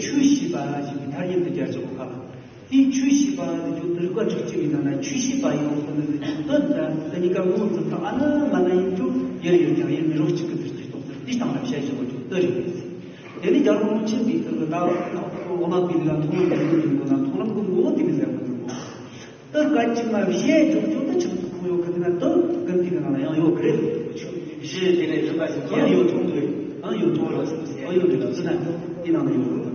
ཆོས་ཤེས་པ་ཞིག་གི་ཐ་སྙད་དུ་སྦྱར་ཆོག་ག་ལ། དེ་ཆོས་ཤེས་པ་འདུས་རྒྱུ་དེ་རིགས་པ་བཅུ་གཅིག་གི་ནང་ན་ཆོས་ཤེས་པ་ཡིན་ནོ་ཁོ་ན་འདུས་རྒྱུ་དེ་ད་དེ་གཉིས་ཀ་ངོ་བོ་ཙམ་དང་ཨ་ན་མ་ན་ཡིན་རྒྱུ་ཡོད་ཡོད་ཀྱང་ཡིན་མི་རོགས་གཅིག་གི་དུས་ཀྱི་རྟོགས་ཚུལ་དེ་སྟངས་ལ་བཤད་ཆོག་རྒྱུ་དེ་རེད། དེ་ནི་རྒྱལ་བ་རིན་པོ་ཆེ་འདིའི་ཐོག་གི་ཟླ་བ་འོ་མ་པའི་ལ་མཐོང་ལམ་གྱི་ལུགས་ཀྱི་ནང་མཐོང་ལམ་གྱི་ངོ་བོ་དེ་མི་ཟད་པ་འདུག་གོ། ད་སྐད་ཅིག་མ་བཤད་འཇོག་རྒྱུ་ད་ཆགས་སུ་ཁོང་ཡོད་གི་དེ་ན་ད་གན་དེ་གི་ནང་ལ་ཡང་ཡོད་གི་རེད། གཞི་དེ་ནས་ཐུབ་པ་ཞིག་ཡང་ཡོད་མཐོང་གི་ཡང་ཡོད་མཐོང་ལ་ཟེར་ཡང་ཡོད་རེད་ལ་ཟེར་ན་དེ་ནང་ལ་ཡོད་གི་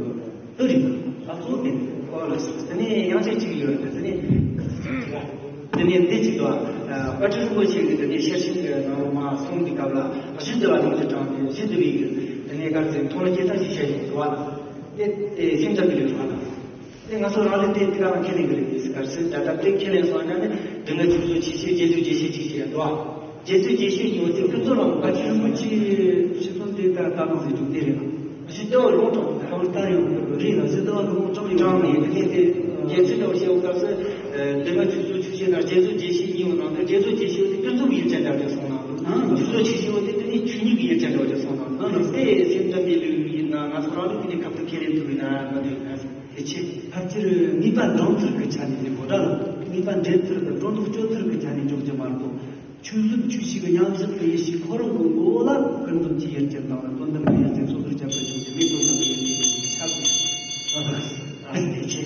ད་རེད། ད་གཙོ་བོ་དེ་ཨོ་ལ་ཟེར་དེ་ནས་ཡང་ཅིག་ཅིག་ཡོད་རེད། དེ་ནས་དེ་ནས་འདི་ཅིག་ལ་དཔལ་སྤྲུལ་རིན་པོ་ཆེ་གི་དེ་ནས་ཤེར་ཕྱིན་གི་ནང་ལ་མ་གསུང་གི་སྐབས་ལ་གཞི་འདི་ལ་ནང་དུ་དྲངས་ཏེ་གཞི་འདི་བའི་གི་དེ་ནས་ག་ཚོད་མཐོང་ལ་སྐྱེ་ཐབས་ཤིག་བྱས་ཡོད་འདུག་བ་ལ། དེ་དེ་སེམས་ཙམ་གྱི་ལས་བ་ལ། དེ་ང་ཚོ་རང་ལས་དེ་དེ་ག་རང་ཁས་ལེན་གྱི་རེད་ཟེར་ག་ཚོད་ད་ལྟ་དེ་ཁས་ལེན་སོང་ན་ནི་དེ་ནས་ཆུ་ཚོད་ཆེ་ཆེ་རྗེས་ཚོད་རྗེས་ཤེས་ཅིག་བྱས་འདུག་བ། རྗེས་ཚོད་རྗེས་ཤེས་ཀྱི་འོ་དེ་ཀུན་རྫོབ་ལ་མ་ཕྱི་རིན་པོ་ཆེ་ཕྱི་ཚོད་དེ་ལྟར་ལྟ་སྟངས་ཟེར་རྒྱུ་དེ་རེད་ལ། གཞི་ལྟ་བ་རང་དྲང་ཁ་བར་ལྟར་ཡང་རེད་ལ་གཞི་ལྟ་བ་རང་དྲང་ཡོད་དྲང་ནས་དེ་ནས་དེ་རྗེས་ཚོད་འདྲ་བོ་བཤད་འོ་སྐབས་སུ་དེ་ནས་ཆུ་ཚོད་ཆུ་ཤེས་དང་རྗེས་ཚོད་རྗེས་ཤེས་གཉིས་ཡོད་ནང་དུ་རྗེས་ཚོད་རྗེས་ཤེས་འོ་དེ་ཀུན་རྫོབ་ཡུལ་ཅན་འདྲ་བོ་སོང་ན་ཆུ་ཚོད་ཆུ་ཤེས་འོ་དེ་དེ་ནས་ཆོས་ཉིད་ཀྱི་ཡུལ་ཅན་འདྲ་བོ་སོང་ན་དེ་སེམས་ཙམ་པའི་ལུགས་ཡིན་ན་ང་ཚོ་རང་ལུགས་ཀྱི་ནས་ཁ་ཐུག་ཁས་ལེན་ཐུབ་ཡོད་ན་མ་ཐུབ་ཡོད་ན། དེ་ཆེ། ཕལ་ཆེར་ངེས་པ་འདྲེན་ཚུལ་གྱི་ཆ་ནས་ལས་གོ་ད་ལ་ངེས་པ་འདྲེན་ཚུལ་དང་སྒྲོ་འདོགས་གཅོད་ཚུལ་གྱི་ཆ་ནས་འཇོག་རྒྱུ་མ་གཏོགས། ཆོས་ལུགས་ཆོས་ཤིག་གི་ཉམས་སྲིད་དེ་ཡེ་ཤེས་ཁོ་རང་གི་ངོ་བོ་ལ་ཀུན་རྫོབ་ཀྱི་ཡུལ་ཅན་དང་དོན་དམ་གྱི་ཡུལ་ཅན་སོ་སོར་ཁྱབ་པར་འཇོག་རྒྱུ་མེད་དོ་བསམ་པའི་ཡུལ་ཅན་ཞིག་ཆགས་ཡོད། ཨ་དེ་ཆེ།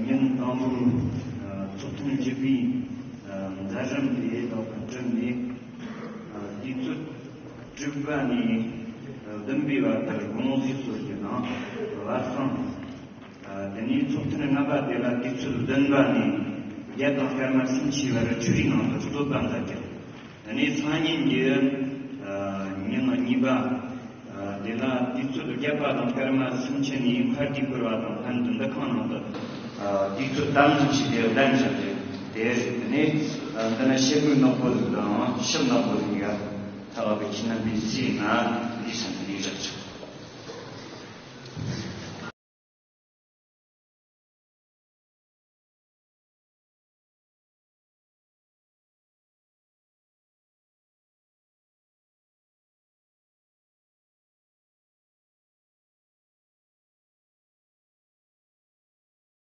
ཉིན་དང་པོའི་ཚོགས་ཐེངས་བཞི་པའི་མཛད་རིམ་དེ་ལོག་གྲུབ་ནས་དུས་ཚོད་དྲུག་པ་ནས་བདུན་པའི་བར་དུ་དགོང་ཟས་གསོལ་རྒྱུ་དང་བར་གསེང་། དེ་ནས་ཚོགས་ཐེངས་ལྔ་པ་དེ་ལ་དུས་ཚོད་བདུན་པ་ནས་བརྒྱད་དང་སྐར་མ་སུམ་ཅུའི་བར་ཆོས་རིག་ནང་དུ་རྩོད་པ་མཛད་རྒྱུ། དེ་ནས་སང་ཉིན་གྱི་ཉིན་གཉིས་པ་དེ་ལ་དུས་ཚོད་བརྒྱད་པ་དང་སྐར་མ་སུམ་ཅུ་ནས་མཁར་དུས་འཁོར་བ་དང་ལྷན་དུ་འདུ་ཁང་ནང་དུ་དུས་ཚོད་དམ་འཛིན་བྱས་ཏེ་གདན་འཇགས་ཏེ་དེ་རེད། དེ་ནས་འདི་ན་ཕྱི་དངུལ་ནག་པོ་ཟིག་དང་ཕྱི་ནག་པོ་ཟིག་གཉིས་ཀ་ཐ་བ་གི་ཁྱིམ་ན་མི་སྲིད་ན་འདི་སོང་།